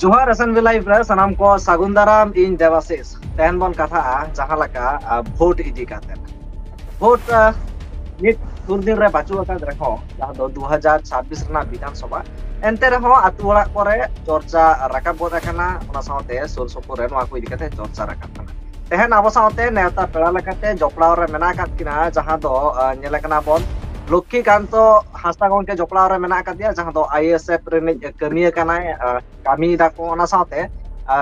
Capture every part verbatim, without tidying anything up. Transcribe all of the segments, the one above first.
ᱡᱚᱦᱟᱨ S N B live ᱨᱮ ᱥᱟᱱᱟᱢ ᱠᱚ ᱥᱟᱹᱜᱩᱱ ᱫᱟᱨᱟᱢ᱾ ᱤᱧ ᱫᱮᱵᱟᱥᱤᱥ᱾ ᱛᱮᱦᱮᱧ ᱵᱚᱱ ᱠᱟᱛᱷᱟᱜᱼᱟ ᱡᱟᱦᱟᱸ ᱞᱮᱠᱟ, ᱟ, ᱵᱷᱳᱴ ᱤᱫᱤ ᱠᱟᱛᱮ᱾ ᱵᱷᱳᱴ, ᱟ, ᱱᱤᱛ ᱥᱩᱨ ᱫᱤᱱ ᱨᱮ ᱵᱟᱹᱪᱩᱜ ᱟᱠᱟᱫ ᱨᱮᱦᱚᱸ, ᱡᱟᱦᱟᱸ ᱫᱚ ᱫᱩ ᱦᱟᱡᱟᱨ ᱪᱷᱟᱵᱵᱤᱥ ᱨᱮᱱᱟᱜ ᱵᱤᱫᱷᱟᱱ ᱥᱚᱵᱷᱟ, ᱮᱱᱛᱮ ᱨᱮᱦᱚᱸ ᱟᱹᱛᱩ ᱚᱲᱟᱜ ᱠᱚᱨᱮ ᱪᱚᱨᱪᱟ ᱨᱟᱠᱟᱵ ᱜᱚᱫ ᱟᱠᱟᱱᱟ᱾ ᱚᱱᱟ ᱥᱟᱶᱛᱮ ᱥᱩᱨ ᱥᱩᱯᱩᱨ ᱨᱮ ᱱᱚᱣᱟ ᱠᱚ ᱤᱫᱤ ᱠᱟᱛᱮ ᱪᱚᱨᱪᱟ ᱨᱟᱠᱟᱵ ᱠᱟᱱᱟ᱾ ᱛᱮᱦᱮᱧ ᱟᱵᱚ ᱥᱟᱶᱛᱮ ᱱᱮᱣᱛᱟ ᱯᱮᱲᱟ ᱞᱮᱠᱟᱛᱮ ᱡᱚᱯᱲᱟᱣ ᱨᱮ ᱢᱮᱱᱟᱜ ᱟᱠᱟᱫ ᱠᱤᱱᱟ, ᱡᱟᱦᱟᱸ ᱫᱚ, ᱟ, ᱧᱮᱞ ᱟᱠᱟᱱᱟ ᱵᱚᱱ, ᱞᱚᱠᱠᱷᱤ ᱠᱟᱱᱛᱚ ᱦᱟᱸᱥᱫᱟ ᱜᱚᱢᱠᱮ ᱡᱚᱯᱲᱟᱣ ᱨᱮ ᱢᱮᱱᱟᱜ ᱟᱠᱟᱫᱮᱭᱟ, ᱡᱟᱦᱟᱸ ᱫᱚ ᱟᱭ ᱮᱥ ᱮᱯᱷ ᱨᱤᱱᱤᱡ ᱠᱟᱹᱢᱤᱭᱟᱹ ᱠᱟᱱᱟᱭ, ᱟ, ᱠᱟᱹᱢᱤᱭ ᱫᱟᱠᱚ᱾ ᱚᱱᱟ ᱥᱟᱶᱛᱮ, ᱟ,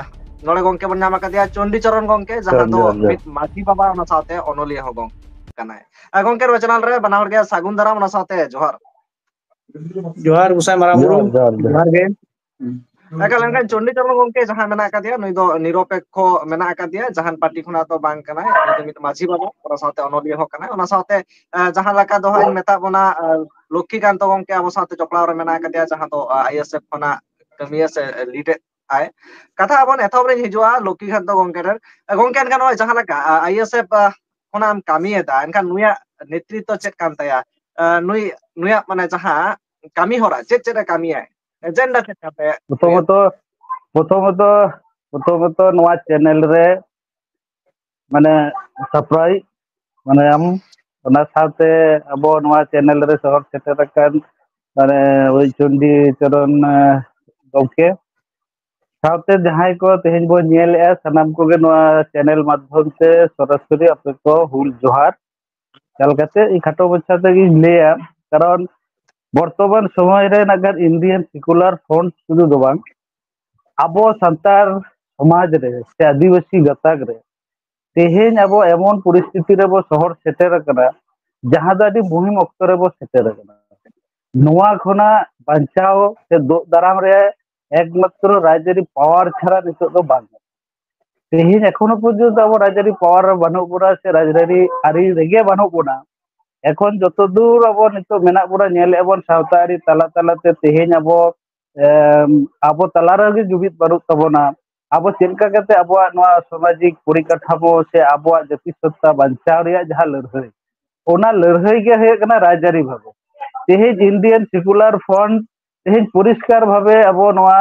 ᱱᱚᱰᱮ ᱜᱚᱢᱠᱮ ᱵᱚᱱ ᱧᱟᱢ ᱟᱠᱟᱫᱮᱭᱟ ᱪᱚᱱᱰᱤ ᱪᱚᱨᱚᱱ ᱜᱚᱢᱠᱮ, ᱡᱟᱦᱟᱸ ᱫᱚ ᱡᱚᱦᱟᱨ, ᱡᱚᱦᱟᱨ᱾ ᱢᱤᱫ ᱢᱟᱹᱡᱷᱤ ᱵᱟᱵᱟ, ᱚᱱᱟ ᱥᱟᱶᱛᱮ ᱚᱱᱚᱞᱤᱭᱟᱹ ᱦᱚᱸ ᱜᱚᱢᱠᱮ ᱠᱟᱱᱟᱭ᱾ ᱟ, ᱜᱚᱢᱠᱮ, ᱱᱚᱣᱟ ᱪᱮᱱᱮᱞ ᱨᱮ ᱵᱟᱱᱟ ᱦᱚᱲ ᱜᱮ ᱥᱟᱹᱜᱩᱱ ᱫᱟᱨᱟᱢ, ᱚᱱᱟ ᱥᱟᱶᱛᱮ ᱡᱚᱦᱟᱨ᱾ ᱡᱚᱦᱟᱨ ᱜᱚᱸᱥᱟᱭ ᱢᱟᱨᱟᱝ ᱵᱩᱨᱩ᱾ ᱡᱚᱦᱟᱨ, ᱡᱚᱦᱟᱨ, ᱡᱚᱦᱟᱨ᱾ ᱡᱚᱦᱟᱨ ᱜᱮ᱾ ᱮᱠᱟᱞ, ᱮᱱᱠᱷᱟᱱ ᱪᱚᱱᱰᱤ ᱪᱚᱨᱚᱱ ᱜᱚᱢᱠᱮ ᱡᱟᱦᱟᱸ ᱢᱮᱱᱟᱜ ᱟᱠᱟᱫᱮᱭᱟ, ᱱᱩᱭ ᱫᱚ ᱱᱤᱨᱚᱯᱮᱠᱠᱷᱚ ᱢᱮᱱᱟᱜ ᱟᱠᱟᱫᱮᱭᱟ, ᱡᱟᱦᱟᱱ ᱯᱟᱨᱴᱤ ᱠᱷᱚᱱᱟᱜ ᱫᱚ ᱵᱟᱝ ᱠᱟᱱᱟᱭ᱾ ᱱᱩᱭ ᱫᱚ ᱢᱤᱫ ᱢᱟᱹᱡᱷᱤ ᱵᱟᱵᱟ, ᱚᱱᱟ ᱥᱟᱶᱛᱮ ᱚᱱᱚᱞᱤᱭᱟᱹ ᱦᱚᱸ ᱠᱟᱱᱟᱭ᱾ ᱚᱱᱟ ᱥᱟᱶᱛᱮ, ᱟ, ᱡᱟᱦᱟᱸ ᱞᱮᱠᱟ ᱫᱚ ᱦᱟᱸᱜ ᱤᱧ ᱢᱮᱛᱟᱜ ᱵᱚᱱᱟ, ᱟ, ᱞᱚᱠᱠᱷᱤ ᱠᱟᱱᱛᱚ ᱜᱚᱢᱠᱮ ᱟᱵᱚ ᱥᱟᱶᱛᱮ ᱡᱚᱯᱲᱟᱣ ᱨᱮ ᱢᱮᱱᱟᱜ ᱟᱠᱟᱫᱮᱭᱟ, ᱡᱟᱦᱟᱸ ᱫᱚ, ᱟ, ᱟᱭ ᱮᱥ ᱮᱯᱷ ᱠᱷᱚᱱᱟᱜ ᱠᱟᱹᱢᱤᱭᱟ ᱥᱮ ᱞᱤᱰ ᱮᱫ ᱟᱭ᱾ ᱠᱟᱛᱷᱟ ᱟᱵᱚᱱ ᱮᱛᱚᱦᱚᱵ ᱨᱮᱧ ᱦᱤᱡᱩᱜᱼᱟ ᱞᱚᱠᱠᱷᱤ ᱠᱟᱱᱛᱚ ᱜᱚᱢᱠᱮ ᱴᱷᱮᱱ᱾ ᱟ, ᱜᱚᱢᱠᱮ, ᱮᱱᱠᱷᱟᱱ ᱱᱚᱜᱼᱚᱭ ᱡᱟᱦᱟᱸ ᱞᱮᱠᱟ, ᱟ, ᱟᱭ ᱮᱥ ᱮᱯᱷ, ᱟ, ᱠᱷᱚᱱᱟᱜ ᱮᱢ ᱠᱟᱹᱢᱤᱭᱮᱫᱟ, ᱮᱱᱠᱷᱟᱱ ᱱᱩᱭᱟᱜ ᱱᱮᱛᱨᱤᱛᱵᱚ ᱪᱮᱫ ᱠᱟᱱ ᱛᱟᱭᱟ? ᱟ, ᱱᱩᱭ, ᱱᱩᱭᱟᱜ ᱢᱟᱱᱮ ᱡᱟᱦᱟᱸ ᱠᱟᱹᱢᱤ ᱦᱚᱨᱟ, ᱪᱮᱫ ᱪᱮᱫ ᱮ ᱠᱟᱹᱢᱤᱭᱟᱭ? ᱮᱡᱮᱱᱰᱟ ᱪᱮᱫ ᱠᱟᱱ ᱛᱟᱭᱟ? ᱯᱨᱚᱛᱷᱚᱢᱚᱛᱚ, ᱯᱨᱚᱛᱷᱚᱢᱚᱛᱚ, ᱯᱨᱚᱛᱷᱚᱢᱚᱛᱚ ᱱᱚᱣᱟ ᱪᱮᱱᱮᱞ ᱨᱮ ᱢᱟᱱᱮ ᱥᱟᱯᱲᱟᱣᱤᱡ, ᱢᱟᱱᱮ ᱟᱢ, ᱚᱱᱟ ᱥᱟᱶᱛᱮ ᱟᱵᱚ ᱱᱚᱣᱟ ᱪᱮᱱᱮᱞ ᱨᱮ ᱥᱚᱦᱚᱨ ᱥᱮᱴᱮᱨ ᱟᱠᱟᱱ ᱢᱟᱱᱮ ᱳᱭ ᱪᱚᱱᱰᱤ ᱪᱚᱨᱚᱱ, ᱮ, ᱜᱚᱢᱠᱮ, ᱥᱟᱶᱛᱮ ᱡᱟᱦᱟᱸᱭ ᱠᱚ ᱛᱮᱦᱮᱧ ᱵᱚᱱ ᱧᱮᱞᱮᱫᱼᱟ, ᱥᱟᱱᱟᱢ ᱠᱚᱜᱮ ᱱᱚᱣᱟ ᱪᱮᱱᱮᱞ ᱢᱟᱫᱽᱫᱷᱚᱢ ᱛᱮ ᱥᱚᱨᱟᱥᱚᱨᱤ ᱟᱯᱮ ᱠᱚ ᱦᱩᱞ ᱡᱚᱦᱟᱨ᱾ ᱪᱟᱞ ᱠᱟᱛᱮ ᱤᱧ ᱠᱷᱟᱴᱚ ᱢᱟᱪᱷᱟ ᱛᱮᱜᱤᱧ ᱞᱟᱹᱭᱟ, ᱠᱟᱨᱚᱱ ᱵᱚᱨᱛᱚᱢᱟᱱ ᱥᱚᱢᱚᱭ ᱨᱮ ᱱᱟᱜᱟᱨ ᱤᱱᱰᱤᱭᱟᱱ ᱥᱮᱠᱩᱞᱟᱨ ᱯᱷᱨᱚᱱᱴ ᱥᱩᱫᱷᱩ ᱫᱚ ᱵᱟᱝ, ᱟᱵᱚ ᱥᱟᱱᱛᱟᱲ ᱥᱚᱢᱟᱡᱽ ᱨᱮ ᱥᱮ ᱟᱹᱫᱤᱵᱟᱹᱥᱤ ᱜᱟᱛᱟᱠ ᱨᱮ ᱛᱮᱦᱮᱧ ᱟᱵᱚ ᱮᱢᱚᱱ ᱯᱚᱨᱤᱥᱛᱷᱤᱛᱤ ᱨᱮᱵᱚ ᱥᱚᱦᱚᱨ ᱥᱮᱴᱮᱨ ᱟᱠᱟᱱᱟ, ᱡᱟᱦᱟᱸ ᱫᱚ ᱟᱹᱰᱤ ᱢᱩᱦᱤᱢ ᱚᱠᱛᱚ ᱨᱮᱵᱚ ᱥᱮᱴᱮᱨ ᱟᱠᱟᱱᱟ᱾ ᱱᱚᱣᱟ ᱠᱷᱚᱱᱟᱜ ᱵᱟᱧᱪᱟᱣ ᱥᱮ ᱫᱳᱜ ᱫᱟᱨᱟᱢ ᱨᱮ ᱮᱠᱢᱟᱛᱨᱚ ᱨᱟᱡᱽᱟᱹᱨᱤ ᱯᱟᱣᱟᱨ ᱪᱷᱟᱲᱟ ᱱᱤᱛᱚᱜ ᱫᱚ ᱵᱟᱝ᱾ ᱛᱮᱦᱮᱧ ᱮᱠᱷᱚᱱᱳ ᱯᱚᱨᱡᱚᱱᱛᱚ ᱟᱵᱚ ᱨᱟᱡᱽᱟᱹᱨᱤ ᱯᱟᱣᱟᱨ ᱨᱮ ᱵᱟᱹᱱᱩᱜ ᱵᱚᱱᱟ ᱥᱮ ᱨᱟᱡᱽᱟᱹᱨᱤ ᱟᱹᱨᱤ ᱨᱮᱜᱮ ᱵᱟᱹᱱᱩᱜ ᱵᱚᱱᱟ᱾ ᱮᱠᱷᱚᱱ ᱡᱚᱛᱚ ᱫᱩᱨ ᱟᱵᱚ ᱱᱤᱛᱚᱜ ᱢᱮᱱᱟᱜ ᱵᱚᱱᱟ, ᱧᱮᱞᱮᱫᱼᱟ ᱵᱚᱱ ᱥᱟᱶᱛᱟ ᱟᱹᱨᱤ ᱛᱟᱞᱟ ᱛᱟᱞᱟᱛᱮ ᱛᱮᱦᱮᱧ ᱟᱵᱚ, ᱮᱢ, ᱟᱵᱚ ᱛᱟᱞᱟ ᱨᱮᱜᱮ ᱡᱩᱢᱤᱫ ᱵᱟᱹᱱᱩᱜ ᱛᱟᱵᱚᱱᱟ᱾ ᱟᱵᱚ ᱪᱮᱫ ᱞᱮᱠᱟ ᱠᱟᱛᱮ ᱟᱵᱚᱣᱟᱜ ᱱᱚᱣᱟ ᱥᱟᱢᱟᱡᱤᱠ ᱯᱚᱨᱤᱠᱟᱴᱷᱟᱢᱳ ᱥᱮ ᱟᱵᱚᱣᱟᱜ ᱡᱟᱹᱛᱤ ᱥᱚᱛᱛᱟ ᱵᱟᱧᱪᱟᱣ ᱨᱮᱭᱟᱜ ᱡᱟᱦᱟᱸ ᱞᱟᱹᱲᱦᱟᱹᱭ, ᱚᱱᱟ ᱞᱟᱹᱲᱦᱟᱹᱭ ᱜᱮ ᱦᱩᱭᱩᱜ ᱠᱟᱱᱟ ᱨᱟᱡᱽᱟᱹᱨᱤ ᱵᱷᱟᱵᱮ᱾ ᱛᱮᱦᱮᱧ ᱤᱱᱰᱤᱭᱟᱱ ᱥᱮᱠᱩᱞᱟᱨ ᱯᱷᱨᱚᱱᱴ ᱛᱮᱦᱮᱧ ᱯᱚᱨᱤᱥᱠᱟᱨ ᱵᱷᱟᱵᱮ ᱟᱵᱚ ᱱᱚᱣᱟ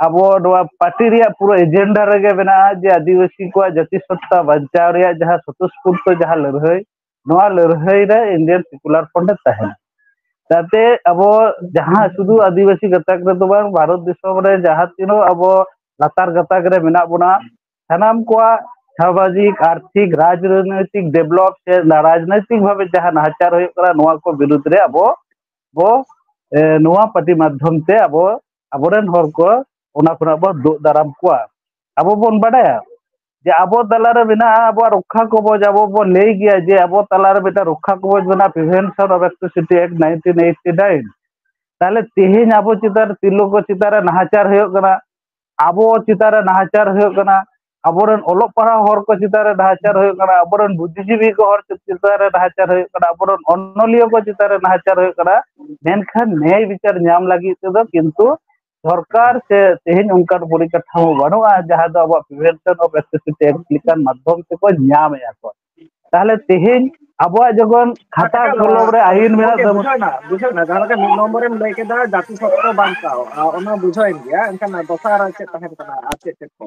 ᱟᱵᱚ ᱱᱚᱣᱟ ᱯᱟᱨᱴᱤ ᱨᱮᱭᱟᱜ ᱯᱩᱨᱟᱹ ᱮᱡᱮᱱᱰᱟ ᱨᱮᱜᱮ ᱢᱮᱱᱟᱜᱼᱟ ᱡᱮ ᱟᱹᱫᱤᱵᱟᱹᱥᱤ ᱠᱚᱣᱟᱜ ᱡᱟᱹᱛᱤ ᱥᱚᱛᱛᱟ ᱵᱟᱧᱪᱟᱣ ᱨᱮᱭᱟᱜ ᱡᱟᱦᱟᱸ ᱥᱚᱛᱚᱥᱯᱷᱩᱨᱛᱚ ᱡᱟᱦᱟᱸ ᱞᱟᱹᱲᱦᱟᱹᱭ, ᱱᱚᱣᱟ ᱞᱟᱹᱲᱦᱟᱹᱭ ᱨᱮ Indian Secular Front ᱮ ᱛᱟᱦᱮᱱᱟ᱾ ᱡᱟᱛᱮ ᱟᱵᱚ ᱡᱟᱦᱟᱸ ᱥᱩᱫᱷᱩ ᱟᱹᱫᱤᱵᱟᱹᱥᱤ ᱜᱟᱛᱟᱠ ᱨᱮᱫᱚ ᱵᱟᱝ, ᱵᱷᱟᱨᱚᱛ ᱫᱤᱥᱚᱢ ᱨᱮ ᱡᱟᱦᱟᱸ ᱛᱤᱱᱟᱹᱜ ᱟᱵᱚ ᱞᱟᱛᱟᱨ ᱜᱟᱛᱟᱠ ᱨᱮ ᱢᱮᱱᱟᱜ ᱵᱚᱱᱟ, ᱥᱟᱱᱟᱢ ᱠᱚᱣᱟᱜ ᱥᱟᱢᱟᱡᱤᱠ, ᱟᱨᱛᱷᱤᱠ, ᱨᱟᱡᱽᱱᱳᱭᱛᱤᱠ develop ᱥᱮ ᱨᱟᱡᱽᱱᱳᱭᱛᱤᱠ ᱵᱷᱟᱵᱮ ᱡᱟᱦᱟᱸ ᱱᱟᱦᱟᱪᱟᱨ ᱦᱩᱭᱩᱜ ᱠᱟᱱᱟ, ᱱᱚᱣᱟ ᱠᱚ ᱵᱤᱨᱩᱫᱽ ᱨᱮ ᱟᱵᱚ ᱵᱚ, ᱮ, ᱱᱚᱣᱟ ᱯᱟᱨᱴᱤ ᱢᱟᱫᱽᱫᱷᱚᱢ ᱛᱮ ᱟᱵᱚ, ᱟᱵᱚᱨᱮᱱ ᱦᱚᱲ ᱠᱚ ᱚᱱᱟ ᱠᱷᱚᱱᱟᱜ ᱵᱚ ᱫᱩᱜ ᱫᱟᱨᱟᱢ ᱠᱚᱣᱟ᱾ ᱟᱵᱚ ᱵᱚᱱ ᱵᱟᱰᱟᱭᱟ ᱡᱮ ᱟᱵᱚ ᱛᱟᱞᱟᱨᱮ ᱢᱮᱱᱟᱜᱼᱟ ᱟᱵᱚᱣᱟᱜ ᱨᱚᱠᱠᱷᱟ ᱠᱚᱵᱚᱪ, ᱟᱵᱚ ᱵᱚᱱ ᱞᱟᱹᱭ ᱜᱮᱭᱟ ᱡᱮ ᱟᱵᱚ ᱛᱟᱞᱟᱨᱮ ᱢᱤᱫᱴᱟᱝ ᱨᱚᱠᱠᱷᱟ ᱠᱚᱵᱚᱪ ᱢᱮᱱᱟᱜᱼᱟ, Prevention of Atrocity Act nineteen eighty nine᱾ ᱛᱟᱦᱞᱮ ᱛᱮᱦᱮᱧ ᱟᱵᱚ ᱪᱮᱛᱟᱱ ᱨᱮ, ᱛᱤᱨᱞᱟᱹ ᱠᱚ ᱪᱮᱛᱟᱱ ᱨᱮ ᱱᱟᱦᱟᱪᱟᱨ ᱦᱩᱭᱩᱜ ᱠᱟᱱᱟ, ᱟᱵᱚ ᱪᱮᱛᱟᱱ ᱨᱮ ᱱᱟᱦᱟᱪᱟᱨ ᱦᱩᱭᱩᱜ ᱠᱟᱱᱟ, ᱟᱵᱚᱨᱮᱱ ᱚᱞᱚᱜ ᱯᱟᱲᱦᱟᱣ ᱦᱚᱲ ᱠᱚ ᱪᱮᱛᱟᱱ ᱨᱮ ᱱᱟᱦᱟᱪᱟᱨ ᱦᱩᱭᱩᱜ ᱠᱟᱱᱟ, ᱟᱵᱚᱨᱮᱱ ᱵᱩᱫᱽᱫᱷᱤᱡᱤᱵᱤ ᱠᱚ ᱦᱚᱲ ᱪᱮᱛᱟᱱ ᱨᱮ ᱱᱟᱦᱟᱪᱟᱨ ᱦᱩᱭᱩᱜ ᱠᱟᱱᱟ, ᱟᱵᱚᱨᱮᱱ ᱚᱱᱚᱞᱤᱭᱟᱹ ᱠᱚ ᱪᱮᱛᱟᱱ ᱨᱮ ᱱᱟᱦᱟᱪᱟᱨ ᱦᱩᱭᱩᱜ ᱠᱟᱱᱟ᱾ ᱢᱮᱱᱠᱷᱟᱱ ᱱᱮᱭ ᱵᱤᱪᱟᱨ ᱧᱟᱢ ᱞᱟᱹᱜᱤᱫ ᱛᱮᱫᱚ ᱠᱤᱱᱛᱩ ᱥᱚᱨᱠᱟᱨ ᱥᱮ ᱛᱮᱦᱮᱧ ᱚᱱᱠᱟᱱ ᱯᱚᱨᱤᱠᱟᱴᱷᱟᱢᱳ ᱵᱟᱹᱱᱩᱜᱼᱟ ᱡᱟᱦᱟᱸ ᱫᱚ ᱟᱵᱚᱣᱟᱜ Prevention of Atrocity Act ᱞᱮᱠᱟᱱ ᱢᱟᱫᱽᱫᱷᱚᱢ ᱛᱮᱠᱚ ᱧᱟᱢᱮᱫᱼᱟ ᱠᱚ᱾ ᱛᱟᱦᱞᱮ ᱛᱮᱦᱮᱧ ᱟᱵᱚᱣᱟᱜ ᱡᱚᱠᱷᱚᱱ ᱠᱷᱟᱛᱟ ᱟᱪᱪᱷᱟ, ᱠᱚᱞᱚᱢ ᱨᱮ ᱟᱹᱭᱤᱱ ᱢᱮᱱᱟᱜ ᱜᱚᱢᱠᱮ, ᱛᱟᱵᱚᱱᱟ, ᱵᱩᱡᱷᱟᱹᱣ ᱮᱱᱟ, ᱵᱩᱡᱷᱟᱹᱣ ᱮᱱᱟ᱾ ᱡᱟᱦᱟᱸ ᱞᱮᱠᱟ ᱢᱤᱫ ᱱᱚᱢᱵᱚᱨᱮᱢ ᱞᱟᱹᱭ ᱠᱮᱫᱟ, ᱡᱟᱹᱛᱤ ᱥᱚᱛᱛᱟ ᱵᱟᱧᱪᱟᱣ, ᱟᱨ ᱚᱱᱟ ᱵᱩᱡᱷᱟᱹᱣ ᱮᱱ ᱜᱮᱭᱟ᱾ ᱮᱱᱠᱷᱟᱱ ᱫᱚᱥᱟᱨ ᱪᱮᱫ ᱛᱟᱦᱮᱸ ᱠᱟᱱᱟ, ᱟᱨ ᱪᱮᱫ ᱪᱮᱫ ᱠᱚ?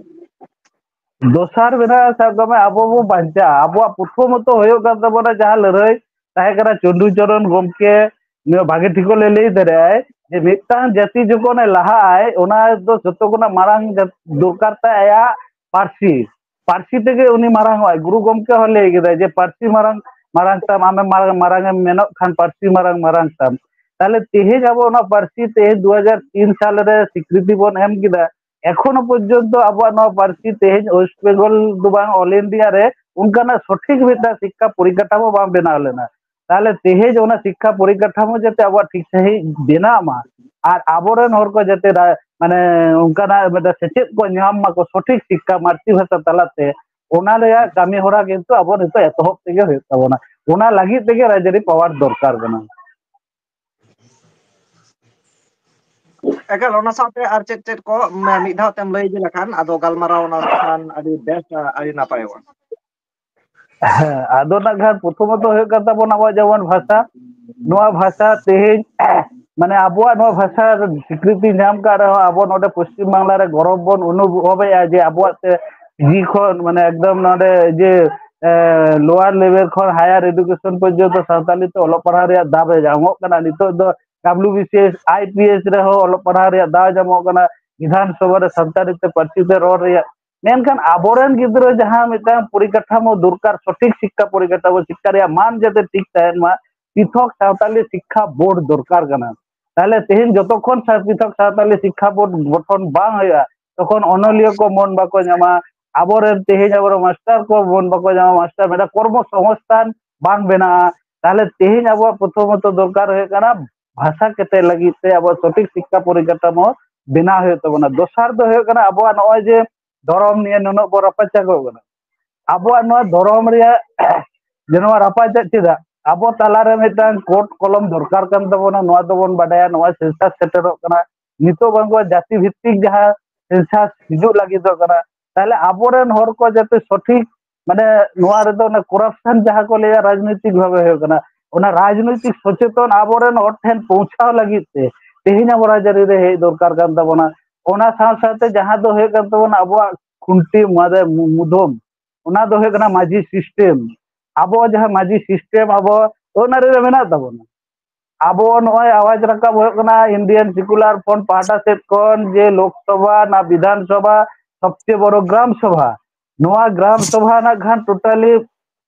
ᱫᱚᱥᱟᱨ ᱢᱮᱱᱟᱜᱼᱟ, ᱥᱟᱵ ᱠᱟᱜ ᱢᱮ, ᱟᱵᱚ ᱵᱚ ᱵᱟᱧᱪᱟᱜᱼᱟ, ᱟᱵᱚᱣᱟᱜ ᱯᱨᱚᱛᱷᱚᱢᱚᱛᱚ ᱦᱩᱭᱩᱜ ᱠᱟᱱ ᱛᱟᱵᱚᱱᱟ ᱡᱟᱦᱟᱸ ᱞᱟᱹᱲᱦᱟᱹᱭ ᱛᱟᱦᱮᱸ ᱠᱟᱱᱟ, ᱪᱚᱱᱰᱩ ᱪᱚᱨᱚᱱ ᱜᱚᱢᱠᱮ ᱱᱚᱣᱟ ᱵᱷᱟᱜᱮ ᱴᱷᱤᱠ ᱞᱮ ᱞᱟᱹᱭ ᱫᱟᱲᱮᱭᱟᱜᱼᱟᱭ ᱡᱮ ᱢᱤᱫᱴᱟᱝ ᱡᱟᱹᱛᱤ ᱡᱚᱠᱷᱚᱱᱮ ᱞᱟᱦᱟᱜ ᱟᱭ, ᱚᱱᱟ ᱫᱚ ᱡᱚᱛᱚ ᱠᱷᱚᱱᱟᱜ ᱢᱟᱨᱟᱝ ᱡᱟᱹᱛ-, ᱫᱚᱨᱠᱟᱨ ᱛᱟᱭ ᱟᱭᱟᱜ ᱯᱟᱹᱨᱥᱤ᱾ ᱯᱟᱹᱨᱥᱤ ᱛᱮᱜᱮ ᱩᱱᱤ ᱢᱟᱨᱟᱝ ᱚᱜᱼᱟᱭ᱾ ᱜᱩᱨᱩ ᱜᱚᱢᱠᱮ ᱦᱚᱸ ᱞᱟᱹᱭ ᱠᱮᱫᱟᱭ ᱡᱮ ᱯᱟᱹᱨᱥᱤ ᱢᱟᱨᱟᱝ, ᱢᱟᱨᱟᱝ ᱛᱟᱢ, ᱟᱢᱮᱢ ᱢᱟᱨᱟᱝ, ᱢᱟᱨᱟᱝ ᱮᱢ ᱢᱮᱱᱚᱜ ᱠᱷᱟᱱ ᱯᱟᱹᱨᱥᱤ ᱢᱟᱨᱟᱝ, ᱢᱟᱨᱟᱝ ᱛᱟᱢ᱾ ᱛᱟᱦᱞᱮ ᱛᱮᱦᱮᱧ ᱟᱵᱚ ᱚᱱᱟ ᱯᱟᱹᱨᱥᱤ ᱛᱮᱦᱮᱧ ᱫᱩ ᱦᱟᱡᱟᱨ ᱛᱤᱱ ᱥᱟᱞ ᱨᱮ ᱥᱤᱠᱨᱤᱛᱤ ᱵᱚᱱ ᱮᱢ ᱠᱮᱫᱟ, ᱮᱠᱷᱚᱱᱳ ᱯᱚᱨᱡᱚᱱᱛᱚ ᱟᱵᱚᱣᱟᱜ ᱱᱚᱣᱟ ᱯᱟᱹᱨᱥᱤ ᱛᱮᱦᱮᱧ West Bengal ᱫᱚ ᱵᱟᱝ, all India ᱨᱮ ᱚᱱᱠᱟᱱᱟᱜ ᱥᱚᱴᱷᱤᱠ ᱢᱤᱫᱴᱟᱝ ᱥᱤᱠᱠᱷᱟ ᱯᱚᱨᱤᱠᱟᱴᱷᱟᱢᱳ ᱵᱟᱝ ᱵᱮᱱᱟᱣ ᱞᱮᱱᱟ᱾ ᱛᱟᱦᱞᱮ ᱛᱮᱦᱮᱧ ᱚᱱᱟ ᱥᱤᱠᱠᱷᱟ ᱯᱚᱨᱤᱠᱟᱴᱷᱟᱢᱳ ᱡᱟᱛᱮ ᱟᱵᱚᱣᱟᱜ ᱴᱷᱤᱠ ᱥᱟᱺᱦᱤᱡ ᱵᱮᱱᱟᱜ ᱢᱟ, ᱟᱨ ᱟᱵᱚᱨᱮᱱ ᱦᱚᱲ ᱠᱚ ᱡᱟᱛᱮ ᱨᱟ-, ᱢᱟᱱᱮ ᱚᱱᱠᱟᱱᱟᱜ ᱢᱤᱫᱴᱟᱝ ᱥᱮᱪᱮᱫ ᱠᱚ ᱧᱟᱢ ᱢᱟᱠᱚ ᱥᱚᱴᱷᱤᱠ ᱥᱤᱠᱠᱷᱟ ᱢᱟᱛᱨᱤ ᱵᱷᱟᱥᱟ ᱛᱟᱞᱟᱛᱮ, ᱚᱱᱟ ᱨᱮᱭᱟᱜ ᱠᱟᱹᱢᱤ ᱦᱚᱨᱟ ᱠᱤᱱᱛᱩ ᱟᱵᱚ ᱱᱤᱛᱚᱜ ᱮᱛᱚᱦᱚᱵ ᱛᱮᱜᱮ ᱦᱩᱭᱩᱜ ᱛᱟᱵᱚᱱᱟ᱾ ᱚᱱᱟ ᱞᱟᱹᱜᱤᱫ ᱛᱮᱜᱮ ᱨᱟᱡᱽᱟᱹᱨᱤ ᱯᱟᱣᱟᱨ ᱫᱚᱨᱠᱟᱨ ᱠᱟᱱᱟ᱾ ᱮᱠᱟᱞ, ᱚᱱᱟ ᱥᱟᱶᱛᱮ ᱟᱨ ᱪᱮᱫ ᱪᱮᱫ ᱠᱚ ᱢᱮ-, ᱢᱤᱫ ᱫᱷᱟᱣ ᱛᱮᱢ ᱞᱟᱹᱭ ᱤᱫᱤ ᱞᱮᱠᱷᱟᱱ ᱟᱫᱚ ᱜᱟᱞᱢᱟᱨᱟᱣ ᱚᱱᱟ ᱠᱷᱟᱱ ᱟᱹᱰᱤ ᱵᱮᱥ, ᱟᱹᱰᱤ ᱱᱟᱯᱟᱭᱚᱜᱼᱟ᱾ ᱦᱮᱸ, ᱟᱫᱚ ᱱᱟᱜ ᱠᱷᱟᱱ ᱯᱨᱚᱛᱷᱚᱢᱚᱛᱚ ᱦᱩᱭᱩᱜ ᱠᱟᱱ ᱛᱟᱵᱚᱱᱟ ᱟᱵᱚᱣᱟᱜ ᱡᱮᱢᱚᱱ ᱵᱷᱟᱥᱟ᱾ ᱱᱚᱣᱟ ᱵᱷᱟᱥᱟ ᱛᱮᱦᱮᱧ ᱢᱟᱱᱮ ᱟᱵᱚᱣᱟᱜ ᱱᱚᱣᱟ ᱵᱷᱟᱥᱟ ᱥᱤᱠᱨᱤᱛᱤ ᱧᱟᱢ ᱠᱟᱜ ᱨᱮᱦᱚᱸ, ᱟᱵᱚ ᱱᱚᱰᱮ ᱯᱚᱥᱪᱤᱢ ᱵᱟᱝᱞᱟ ᱨᱮ ᱜᱚᱨᱚᱵᱽ ᱵᱚᱱ ᱚᱱᱩᱵᱷᱚᱵᱮᱜᱼᱟ ᱡᱮ ᱟᱵᱚᱣᱟᱜ ᱛᱮ ᱡᱤ ᱠᱷᱚᱱ, ᱢᱟᱱᱮ ᱮᱠᱫᱚᱢ ᱱᱚᱰᱮ ᱡᱮ, ᱮ, lower level ᱠᱷᱚᱱ higher education ᱯᱚᱨᱡᱚᱱᱛᱚ ᱥᱟᱱᱛᱟᱲᱤ ᱛᱮ ᱚᱞᱚᱜ ᱯᱟᱲᱦᱟᱣ ᱨᱮᱭᱟᱜ ᱫᱟᱣ ᱮ ᱧᱟᱢᱚᱜ ᱠᱟᱱᱟ᱾ ᱱᱤᱛᱚᱜ ᱫᱚ W B C S, I P S ᱨᱮᱦᱚᱸ ᱚᱞᱚᱜ ᱯᱟᱲᱦᱟᱣ ᱨᱮᱭᱟᱜ ᱫᱟᱣ ᱧᱟᱢᱚᱜ ᱠᱟᱱᱟ, ᱵᱤᱫᱷᱟᱱ ᱥᱚᱵᱷᱟ ᱨᱮ ᱥᱟᱱᱛᱟᱲᱤ ᱛᱮ ᱯᱟᱹᱨᱥᱤ ᱛᱮ ᱨᱚᱲ ᱨᱮᱭᱟᱜ᱾ ᱢᱮᱱᱠᱷᱟᱱ ᱟᱵᱚᱨᱮᱱ ᱜᱤᱫᱽᱨᱟᱹ ᱡᱟᱦᱟᱸ ᱢᱤᱫᱴᱟᱝ ᱯᱚᱨᱤᱠᱟᱴᱷᱟᱢᱳ ᱫᱚᱨᱠᱟᱨ, ᱥᱚᱴᱷᱤᱠ ᱥᱤᱠᱠᱷᱟ ᱯᱚᱨᱤᱠᱟᱴᱷᱟᱢᱳ, ᱥᱤᱠᱠᱷᱟ ᱨᱮᱭᱟᱜ ᱢᱟᱱ ᱡᱟᱛᱮ ᱴᱷᱤᱠ ᱛᱟᱦᱮᱱ ᱢᱟ, ᱯᱨᱤᱛᱷᱚᱠ ᱥᱟᱶᱛᱟᱞᱤ ᱥᱤᱠᱠᱷᱟ ᱵᱳᱨᱰ ᱫᱚᱨᱠᱟᱨ ᱠᱟᱱᱟ᱾ ᱛᱟᱦᱞᱮ ᱛᱮᱦᱮᱧ ᱡᱚᱛᱚᱠᱷᱚᱱ ᱥᱟ-, ᱯᱨᱤᱛᱷᱚᱠ ᱥᱟᱶᱛᱟᱞᱤ ᱥᱤᱠᱠᱷᱟ ᱵᱳᱨᱰ ᱜᱚᱴᱷᱚᱱ ᱵᱟᱝ ᱦᱩᱭᱩᱜᱼᱟ, ᱛᱚᱠᱷᱚᱱ ᱚᱱᱚᱞᱤᱭᱟᱹ ᱠᱚ ᱢᱚᱱ ᱵᱟᱠᱚ ᱧᱟᱢᱟ, ᱟᱵᱚᱨᱮᱱ ᱛᱮᱦᱮᱧ ᱟᱵᱚᱨᱮᱱ ᱢᱟᱥᱴᱟᱨ ᱠᱚ ᱢᱚᱱ ᱵᱟᱠᱚ ᱧᱟᱢᱟ, ᱢᱟᱥᱴᱟᱨ ᱢᱮᱱᱟ ᱠᱚᱨᱢᱚ ᱥᱚᱝᱥᱛᱷᱟᱱ ᱵᱟᱝ ᱵᱮᱱᱟᱜᱼᱟ᱾ ᱛᱟᱦᱞᱮ ᱛᱮᱦᱮᱧ ᱟᱵᱚᱣᱟᱜ ᱯᱨᱚᱛᱷᱚᱢᱚᱛᱚ ᱫᱚᱨᱠᱟᱨ ᱦᱩᱭᱩᱜ ᱠᱟᱱᱟ ᱵᱷᱟᱥᱟ ᱠᱮᱴᱮᱡ ᱞᱟᱹᱜᱤᱫ ᱛᱮ ᱟᱵᱚᱣᱟᱜ ᱥᱚᱴᱷᱤᱠ ᱥᱤᱠᱠᱷᱟ ᱯᱚᱨᱤᱠᱟᱴᱷᱟᱢᱳ ᱵᱮᱱᱟᱣ ᱦᱩᱭᱩᱜ ᱛᱟᱵᱚᱱᱟ᱾ ᱫᱚᱥᱟᱨ ᱫᱚ ᱦᱩᱭᱩᱜ ᱠᱟᱱᱟ ᱟᱵᱚᱣᱟᱜ ᱱᱚᱜᱼᱚᱭ ᱡᱮ ᱫᱷᱚᱨᱚᱢ ᱱᱤᱭᱮ ᱱᱩᱱᱟᱹᱜ ᱵᱚ ᱨᱟᱯᱟᱪᱟᱜᱚᱜ ᱠᱟᱱᱟ, ᱟᱵᱚᱣᱟᱜ ᱱᱚᱣᱟ ᱫᱷᱚᱨᱚᱢ ᱨᱮᱭᱟᱜ ᱡᱮ ᱱᱚᱣᱟ ᱨᱟᱯᱟᱪᱟᱜ ᱪᱮᱫᱟᱜ? ᱟᱵᱚ ᱛᱟᱞᱟᱨᱮ ᱢᱤᱫᱴᱟᱝ ᱠᱳᱰ ᱠᱚᱞᱚᱢ ᱫᱚᱨᱠᱟᱨ ᱠᱟᱱ ᱛᱟᱵᱚᱱᱟ, ᱱᱚᱣᱟ ᱫᱚᱵᱚᱱ ᱵᱟᱰᱟᱭᱟ, ᱱᱚᱣᱟ ᱥᱮᱱᱥᱟᱥ ᱥᱮᱴᱮᱨᱚᱜ ᱠᱟᱱᱟ, ᱱᱤᱛᱚᱜ ᱵᱟᱝ ᱡᱟᱹᱛᱤ ᱵᱷᱤᱛᱛᱤᱠ ᱡᱟᱦᱟᱸ ᱥᱮᱱᱥᱟᱥ ᱦᱤᱡᱩᱜ ᱞᱟᱹᱜᱤᱫᱚᱜ ᱠᱟᱱᱟ, ᱛᱟᱦᱞᱮ ᱟᱵᱚᱨᱮᱱ ᱦᱚᱲ ᱠᱚ ᱡᱟᱛᱮ ᱥᱚᱴᱷᱤᱠ, ᱢᱟᱱᱮ ᱱᱚᱣᱟ ᱨᱮᱫᱚ ᱚᱱᱟ ᱠᱚᱨᱟᱯᱥᱚᱱ ᱡᱟᱦᱟᱸ ᱠᱚ ᱞᱟᱹᱭᱟ ᱨᱟᱡᱽᱱᱳᱭᱛᱤᱠ ᱵᱷᱟᱵᱮ ᱦᱩᱭᱩᱜ ᱠᱟᱱᱟ, ᱚᱱᱟ ᱨᱟᱡᱽᱱᱳᱭᱛᱤᱠ ᱥᱚᱪᱮᱛᱚᱱ ᱟᱵᱚᱨᱮᱱ ᱦᱚᱲ ᱴᱷᱮᱱ ᱯᱳᱣᱪᱷᱟᱣ ᱞᱟᱹᱜᱤᱫ ᱛᱮ ᱛᱮᱦᱮᱧ ᱟᱵᱚ ᱨᱟᱡᱽᱟᱹᱨᱤ ᱨᱮ ᱦᱮᱡ ᱫᱚᱨᱠᱟᱨ ᱠᱟᱱ ᱛᱟᱵᱚᱱᱟ᱾ ᱚᱱᱟ ᱥᱟᱶ ᱥᱟᱶᱛᱮ ᱡᱟᱦᱟᱸ ᱫᱚ ᱦᱩᱭᱩᱜ ᱠᱟᱱ ᱛᱟᱵᱚᱱᱟ ᱟᱵᱚᱣᱟᱜ ᱠᱷᱩᱱᱴᱤ ᱢᱟᱫᱮ ᱢᱩ-, ᱢᱩᱫᱷᱚᱢ, ᱚᱱᱟ ᱫᱚ ᱦᱩᱭᱩᱜ ᱠᱟᱱᱟ ᱢᱟᱹᱡᱷᱤ ᱥᱤᱥᱴᱮᱢ᱾ ᱟᱵᱚ ᱡᱟᱦᱟᱸ ᱢᱟᱹᱡᱷᱤ ᱥᱤᱥᱴᱮᱢ ᱟᱵᱚ ᱟᱹᱱ ᱟᱹᱨᱤ ᱨᱮ ᱢᱮᱱᱟᱜ ᱛᱟᱵᱚᱱᱟ, ᱟᱵᱚ ᱱᱚᱜᱼᱚᱭ ᱟᱣᱟᱡᱽ ᱨᱟᱠᱟᱵ ᱦᱩᱭᱩᱜ ᱠᱟᱱᱟ Indian Secular Front ᱯᱟᱦᱴᱟ ᱥᱮᱫ ᱠᱷᱚᱱ ᱡᱮ ᱞᱳᱠᱥᱚᱵᱷᱟ, ᱱᱟ ᱵᱤᱫᱷᱟᱱ ᱥᱚᱵᱷᱟ, ᱥᱚᱵᱪᱮ ᱵᱚᱲᱚ ᱜᱨᱟᱢ ᱥᱚᱵᱷᱟ, ᱱᱚᱣᱟ ᱜᱨᱟᱢ ᱥᱚᱵᱷᱟ ᱨᱮᱱᱟᱜ ᱠᱷᱟᱱ totally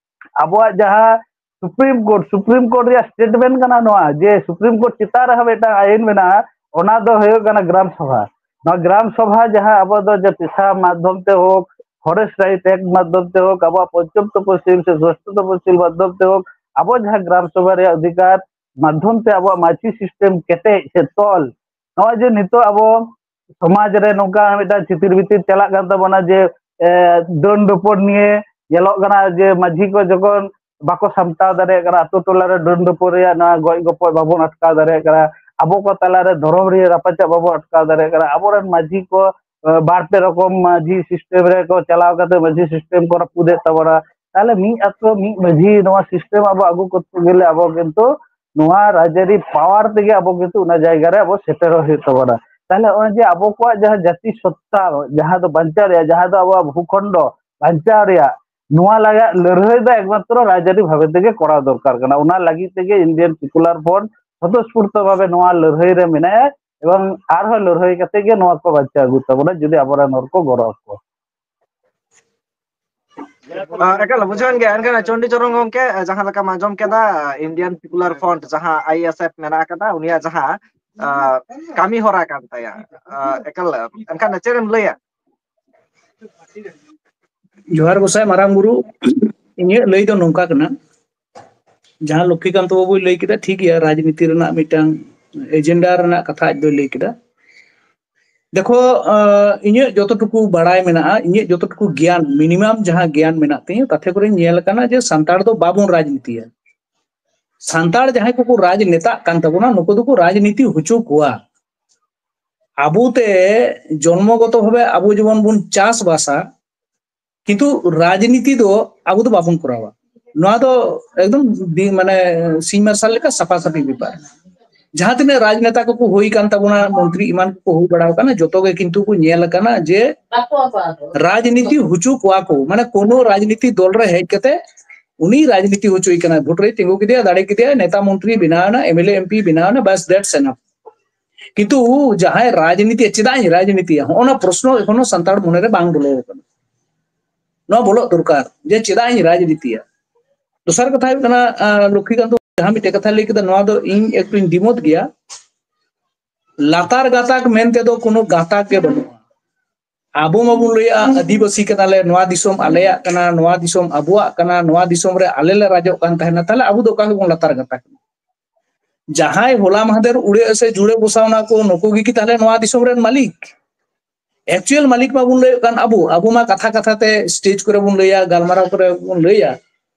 ᱟᱵᱚᱣᱟᱜ ᱡᱟᱦᱟᱸ ᱥᱩᱯᱨᱤᱢ ᱠᱳᱨᱴ, ᱥᱩᱯᱨᱤᱢ ᱠᱳᱨᱴ ᱨᱮᱭᱟᱜ ᱥᱴᱮᱴᱢᱮᱱᱴ ᱠᱟᱱᱟ ᱱᱚᱣᱟ, ᱡᱮ ᱥᱩᱯᱨᱤᱢ ᱠᱳᱨᱴ ᱪᱮᱛᱟᱱ ᱨᱮᱦᱚᱸ ᱢᱤᱫᱴᱟᱝ ᱟᱭᱤᱱ ᱢᱮᱱᱟᱜᱼᱟ, ᱚᱱᱟ ᱫᱚ ᱦᱩᱭᱩᱜ ᱠᱟᱱᱟ ᱜᱨᱟᱢ ᱥᱚᱵᱷᱟ᱾ ᱱᱚᱣᱟ ᱜᱨᱟᱢ ᱥᱚᱵᱷᱟ ᱡᱟᱦᱟᱸ ᱟᱵᱚ ᱫᱚ ᱡᱮ ᱯᱮᱥᱟ ᱢᱟᱫᱽᱫᱷᱚᱢ ᱛᱮ ᱦᱳᱠ, Forest Right Act ᱢᱟᱫᱽᱫᱷᱚᱢ ᱛᱮ ᱦᱳᱠ, ᱟᱵᱚᱣᱟᱜ ᱯᱚᱧᱪᱚᱢ ᱛᱚᱯᱚᱥᱤᱞ ᱥᱮ ᱥᱚᱥᱴᱚ ᱛᱚᱯᱚᱥᱤᱞ ᱢᱟᱫᱽᱫᱷᱚᱢ ᱛᱮ ᱦᱳᱠ, ᱟᱵᱚ ᱡᱟᱦᱟᱸ ᱜᱨᱟᱢ ᱥᱚᱵᱷᱟ ᱨᱮᱭᱟᱜ ᱚᱫᱷᱤᱠᱟᱨ ᱢᱟᱫᱽᱫᱷᱚᱢ ᱛᱮ ᱟᱵᱚᱣᱟᱜ ᱢᱟᱹᱡᱷᱤ ᱥᱤᱥᱴᱮᱢ ᱠᱮᱴᱮᱡ ᱥᱮ ᱛᱚᱞ, ᱱᱚᱜᱼᱚᱭ ᱡᱮ ᱱᱤᱛᱚᱜ ᱟᱵᱚ ᱥᱚᱢᱟᱡᱽ ᱨᱮ ᱱᱚᱝᱠᱟ ᱢᱤᱫᱴᱟᱝ ᱪᱤᱛᱤᱨ ᱵᱤᱛᱤᱨ ᱪᱟᱞᱟᱜ ᱠᱟᱱ ᱛᱟᱵᱚᱱᱟ ᱡᱮ, ᱮ, ᱰᱟᱹᱱ ᱰᱟᱹᱯᱚᱴ ᱱᱤᱭᱮ ᱧᱮᱞᱚᱜ ᱠᱟᱱᱟ ᱡᱮ ᱢᱟᱹᱡᱷᱤ ᱠᱚ ᱡᱚᱠᱷᱚᱱ ᱵᱟᱠᱚ ᱥᱟᱢᱴᱟᱣ ᱫᱟᱲᱮᱭᱟᱜ ᱠᱟᱱᱟ, ᱟᱛᱳ ᱴᱚᱞᱟ ᱨᱮ ᱰᱟᱹᱱ ᱰᱟᱹᱯᱚᱴ ᱨᱮᱭᱟᱜ ᱱᱚᱣᱟ ᱜᱚᱡ ᱜᱚᱯᱚᱡ ᱵᱟᱵᱚᱱ ᱟᱴᱠᱟᱣ ᱫᱟᱲᱮᱭᱟᱜ ᱠᱟᱱᱟ, ᱟᱵᱚ ᱠᱚ ᱛᱟᱞᱟᱨᱮ ᱫᱷᱚᱨᱚᱢ ᱨᱮᱭᱟᱜ ᱨᱟᱯᱟᱪᱟᱜ ᱵᱟᱵᱚᱱ ᱟᱴᱠᱟᱣ ᱫᱟᱲᱮᱭᱟᱜ ᱠᱟᱱᱟ, ᱟᱵᱚᱨᱮᱱ ᱢᱟᱹᱡᱷᱤ ᱠᱚ, ᱮ, ᱵᱟᱨ ᱯᱮ ᱨᱚᱠᱚᱢ ᱢᱟᱹᱡᱷᱤ ᱥᱤᱥᱴᱮᱢ ᱨᱮᱠᱚ ᱪᱟᱞᱟᱣ ᱠᱟᱛᱮ ᱢᱟᱹᱡᱷᱤ ᱥᱤᱥᱴᱮᱢ ᱠᱚ ᱨᱟᱹᱯᱩᱫᱮᱫ ᱛᱟᱵᱚᱱᱟ᱾ ᱛᱟᱦᱞᱮ ᱢᱤᱫ ᱟᱛᱳ ᱢᱤᱫ ᱢᱟᱹᱡᱷᱤ ᱱᱚᱣᱟ ᱥᱤᱥᱴᱮᱢ ᱟᱵᱚ ᱟᱹᱜᱩ ᱠᱚᱨᱛᱮ ᱜᱮᱞᱮ ᱟᱵᱚ ᱠᱤᱱᱛᱩ ᱱᱚᱣᱟ ᱨᱟᱡᱽᱟᱹᱨᱤ ᱯᱟᱣᱟᱨ ᱛᱮᱜᱮ ᱟᱵᱚ ᱠᱤᱱᱛᱩ ᱚᱱᱟ ᱡᱟᱭᱜᱟ ᱨᱮ ᱟᱵᱚ ᱥᱮᱴᱮᱨᱚᱜ ᱦᱩᱭᱩᱜ ᱛᱟᱵᱚᱱᱟ᱾ ᱛᱟᱦᱞᱮ ᱱᱚᱜᱼᱚᱭ ᱡᱮ ᱟᱵᱚ ᱠᱚᱣᱟᱜ ᱡᱟᱦᱟᱸ ᱡᱟᱹᱛᱤ ᱥᱚᱛᱛᱟ, ᱡᱟᱦᱟᱸ ᱫᱚ ᱵᱟᱧᱪᱟᱣ ᱨᱮᱭᱟᱜ, ᱡᱟᱦᱟᱸ ᱫᱚ ᱟᱵᱚᱣᱟᱜ ᱵᱷᱩᱠᱷᱚᱸᱰᱚ ᱵᱟᱧᱪᱟᱣ ᱨᱮᱭᱟᱜ, ᱱᱚᱣᱟ ᱞᱟᱹᱜᱤᱫ ᱞᱟᱹᱲᱦᱟᱹᱭ ᱫᱚ ᱮᱠᱢᱟᱛᱨᱚ ᱨᱟᱡᱽᱟᱹᱨᱤ ᱵᱷᱟᱵᱮ ᱛᱮᱜᱮ ᱠᱚᱨᱟᱣ ᱫᱚᱨᱠᱟᱨ ᱠᱟᱱᱟ᱾ ᱚᱱᱟ ᱞᱟᱹᱜᱤᱫ ᱛᱮᱜᱮ Indian Secular Front ᱥᱚᱛᱚᱥᱯᱷᱩᱨᱛᱚ ᱵᱷᱟᱵᱮ ᱱᱚᱣᱟ ᱞᱟᱹᱲᱦᱟᱹᱭ ᱨᱮ ᱢᱮᱱᱟᱭᱟ ᱮᱵᱚᱝ ᱟᱨᱦᱚᱸ ᱞᱟᱹᱲᱦᱟᱹᱭ ᱠᱟᱛᱮ ᱜᱮ ᱱᱚᱣᱟ ᱠᱚ ᱵᱟᱧᱪᱟᱣ ᱟᱹᱜᱩ ᱛᱟᱵᱚᱱᱟ, ᱡᱩᱫᱤ ᱟᱵᱚᱨᱮᱱ ᱦᱚᱲ ᱠᱚ ᱜᱚᱲᱚ ᱟᱠᱚᱣᱟ᱾ ᱮᱠᱟᱞ ᱵᱩᱡᱷᱟᱹᱣᱮᱱ ᱜᱮᱭᱟ᱾ ᱮᱱᱠᱷᱟᱱ ᱪᱚᱱᱰᱤ ᱪᱚᱨᱚᱱ ᱜᱚᱢᱠᱮ, ᱡᱟᱦᱟᱸ ᱞᱮᱠᱟᱢ ᱟᱸᱡᱚᱢ ᱠᱮᱫᱟ, Indian Secular Front ᱡᱟᱦᱟᱸ I S F ᱢᱮᱱᱟᱜ ᱟᱠᱟᱫᱟ, ᱩᱱᱤᱭᱟᱜ ᱡᱟᱦᱟᱸ ᱠᱟᱹᱢᱤ ᱦᱚᱨᱟ ᱠᱟᱱ ᱛᱟᱭᱟ, ᱮᱠᱟᱞ ᱮᱱᱠᱷᱟᱱ ᱪᱮᱫ ᱮᱢ ᱞᱟᱹᱭᱟ? ᱡᱚᱦᱟᱨ ᱜᱚᱸᱥᱟᱭ ᱢᱟᱨᱟᱝ ᱵᱩᱨᱩ, ᱤᱧᱟᱹᱜ ᱞᱟᱹᱭ ᱫᱚ ᱱᱚᱝᱠᱟ ᱠᱟᱱᱟ, ᱡᱟᱦᱟᱸ ᱞᱚᱠᱠᱷᱤᱠᱟᱱᱛᱚ ᱵᱟᱵᱩᱭ ᱞᱟᱹᱭ ᱠᱮᱫᱟ ᱴᱷᱤᱠ ᱜᱮᱭᱟ, ᱨᱟᱡᱽᱱᱤᱛᱤ ᱨᱮᱱᱟᱜ ᱢᱤᱫᱴᱟᱝ ᱮᱡᱮᱱᱰᱟ ᱨᱮᱱᱟᱜ ᱠᱟᱛᱷᱟ ᱟᱡ ᱫᱚᱭ ᱞᱟᱹᱭ ᱠᱮᱫᱟ᱾ ᱫᱮᱠᱷᱚ, ᱤᱧᱟᱹᱜ ᱡᱚᱛᱚᱴᱩᱠᱩ ᱵᱟᱲᱟᱭ ᱢᱮᱱᱟᱜᱼᱟ, ᱤᱧᱟᱹᱜ ᱡᱚᱛᱚᱴᱩᱠᱩ ᱜᱮᱭᱟᱱ, ᱢᱤᱱᱤᱢᱟᱢ ᱡᱟᱦᱟᱸ ᱜᱮᱭᱟᱱ ᱢᱮᱱᱟᱜ ᱛᱤᱧᱟᱹ, ᱛᱟᱛᱮ ᱠᱚᱨᱮᱧ ᱧᱮᱞ ᱟᱠᱟᱱᱟ ᱡᱮ ᱥᱟᱱᱛᱟᱲ ᱫᱚ ᱵᱟᱵᱚᱱ ᱨᱟᱡᱽᱱᱤᱛᱤᱭᱟ᱾ ᱥᱟᱱᱛᱟᱲ ᱡᱟᱦᱟᱸᱭ ᱠᱚᱠᱚ ᱨᱟᱡᱽᱱᱮᱛᱟᱜ ᱠᱟᱱ ᱛᱟᱵᱚᱱᱟ, ᱱᱩᱠᱩ ᱫᱚᱠᱚ ᱨᱟᱡᱽᱱᱤᱛᱤ ᱦᱚᱪᱚ ᱠᱚᱣᱟ᱾ ᱟᱵᱚᱛᱮ ᱡᱚᱱᱢᱚᱜᱚᱛᱚ ᱵᱷᱟᱵᱮ ᱟᱵᱚ ᱡᱮᱢᱚᱱ ᱵᱚᱱ ᱪᱟᱥᱵᱟᱥᱟ, ᱠᱤᱱᱛᱩ ᱨᱟᱡᱽᱱᱤᱛᱤ ᱫᱚ ᱟᱵᱚ ᱫᱚ ᱵᱟᱵᱚᱱ ᱠᱚᱨᱟᱣᱟ᱾ ᱱᱚᱣᱟ ᱫᱚ ᱮᱠᱫᱚᱢ ᱢᱟᱱᱮ ᱥᱤᱧ ᱢᱟᱨᱥᱟᱞ ᱞᱮᱠᱟ ᱥᱟᱯᱷᱟ ᱥᱟᱯᱷᱤ ᱵᱮᱯᱟᱨ᱾ ᱡᱟᱦᱟᱸ ᱛᱤᱱᱟᱹᱜ ᱨᱟᱡᱽᱱᱮᱛᱟ ᱠᱚᱠᱚ ᱦᱩᱭ ᱟᱠᱟᱱ ᱛᱟᱵᱚᱱᱟ, ᱢᱚᱱᱛᱨᱤ ᱮᱢᱟᱱ ᱠᱚᱠᱚ ᱦᱩᱭ ᱵᱟᱲᱟ ᱟᱠᱟᱱᱟ, ᱡᱚᱛᱚ ᱜᱮ ᱠᱤᱱᱛᱩ ᱠᱚ ᱧᱮᱞ ᱟᱠᱟᱱᱟ ᱡᱮ ᱨᱟᱡᱽᱱᱤᱛᱤ ᱦᱚᱪᱚ ᱠᱚᱣᱟ ᱠᱚ, ᱢᱟᱱᱮ ᱠᱳᱱᱳ ᱨᱟᱡᱽᱱᱤᱛᱤ ᱫᱚᱞ ᱨᱮ ᱦᱮᱡ ᱠᱟᱛᱮ ᱩᱱᱤ ᱨᱟᱡᱽᱱᱤᱛᱤ ᱦᱚᱪᱚᱭ ᱠᱟᱱᱟ, ᱵᱷᱳᱴ ᱨᱮᱭ ᱛᱤᱸᱜᱩ ᱠᱮᱫᱮᱭᱟ, ᱫᱟᱲᱮ ᱠᱮᱫᱮᱭᱟ, ᱱᱮᱛᱟ ᱢᱚᱱᱛᱨᱤ ᱵᱮᱱᱟᱣ ᱮᱱᱟ, M L A M P ᱵᱮᱱᱟᱣ ᱮᱱᱟ, ᱵᱟᱥ, that's enough᱾ ᱠᱤᱱᱛᱩ ᱡᱟᱦᱟᱸᱭ ᱨᱟᱡᱽᱱᱤᱛᱤ, ᱪᱮᱫᱟᱜ ᱤᱧ ᱨᱟᱡᱽᱱᱤᱛᱤᱭᱟ, ᱦᱚᱸᱜᱼᱚ ᱱᱟ ᱯᱨᱚᱥᱱᱚ ᱮᱠᱷᱚᱱᱳ ᱥᱟᱱᱛᱟᱲ ᱢᱚᱱᱮᱨᱮ ᱵᱟᱝ ᱵᱚᱞᱚ ᱟᱠᱟᱱᱟ᱾ ᱱᱚᱣᱟ ᱵᱚᱞᱚᱜ ᱫᱚᱨᱠᱟᱨ ᱡᱮ ᱪᱮᱫᱟᱜ ᱤᱧ ᱨᱟᱡᱽᱱᱤᱛᱤᱭᱟ᱾ ᱫᱚᱥᱟᱨ ᱠᱟᱛᱷᱟ ᱦᱩᱭᱩᱜ ᱠᱟᱱᱟ, ᱞᱚᱠᱠᱷᱤᱠᱟᱱᱛ ᱡᱟᱦᱟᱸ ᱢᱤᱫᱴᱮᱡ ᱠᱟᱛᱷᱟ ᱞᱟᱹᱭ ᱠᱮᱫᱟ, ᱱᱚᱣᱟ ᱫᱚ ᱤᱧ ᱮᱠᱴᱩᱧ ᱫᱤᱢᱚᱛ ᱜᱮᱭᱟ᱾ ᱞᱟᱛᱟᱨ ᱜᱟᱛᱟᱠ ᱢᱮᱱᱛᱮ ᱫᱚ ᱠᱳᱱᱳ ᱜᱟᱛᱟᱠ ᱜᱮ ᱵᱟᱹᱱᱩᱜᱼᱟ᱾ ᱟᱵᱚ ᱢᱟᱵᱚᱱ ᱞᱟᱹᱭᱟ ᱟᱹᱫᱤᱵᱟᱹᱥᱤ ᱠᱟᱱᱟᱞᱮ, ᱱᱚᱣᱟ ᱫᱤᱥᱚᱢ ᱟᱞᱮᱭᱟᱜ ᱠᱟᱱᱟ, ᱱᱚᱣᱟ ᱫᱤᱥᱚᱢ ᱟᱵᱚᱣᱟᱜ ᱠᱟᱱᱟ, ᱱᱚᱣᱟ ᱫᱤᱥᱚᱢ ᱨᱮ ᱟᱞᱮ ᱞᱮ ᱨᱟᱡᱚᱜ ᱠᱟᱱ ᱛᱟᱦᱮᱱᱟ, ᱛᱟᱦᱞᱮ ᱟᱵᱚ ᱫᱚ ᱚᱠᱟ ᱜᱮᱵᱚᱱ ᱞᱟᱛᱟᱨ ᱜᱟᱛᱟᱠ ᱠᱟᱱᱟ? ᱡᱟᱦᱟᱸᱭ ᱦᱚᱞᱟ ᱢᱟᱦᱫᱮᱨ ᱩᱲᱟᱹᱜ ᱥᱮ ᱡᱩᱲᱟᱹ ᱵᱚᱥᱟᱣᱱᱟ ᱠᱚ, ᱱᱩᱠᱩ ᱜᱮ ᱠᱤ ᱛᱟᱦᱞᱮ ᱱᱚᱣᱟ ᱫᱤᱥᱚᱢ ᱨᱮᱱ ᱢᱟᱹᱞᱤᱠ? ᱮᱠᱪᱩᱭᱟᱞ ᱢᱟᱹᱞᱤᱠ ᱢᱟᱵᱚᱱ ᱞᱟᱹᱭᱚᱜ ᱠᱟᱱ ᱟᱵᱚ᱾ ᱟᱵᱚ ᱢᱟ ᱠᱟᱛᱷᱟ ᱠᱟᱛᱷᱟ ᱛᱮ ᱥᱴᱮᱡᱽ ᱠᱚᱨᱮ ᱵᱚᱱ ᱞᱟᱹᱭᱟ, ᱜᱟᱞᱢᱟᱨᱟᱣ ᱠᱚᱨᱮ ᱵᱚᱱ ᱞᱟᱹᱭᱟ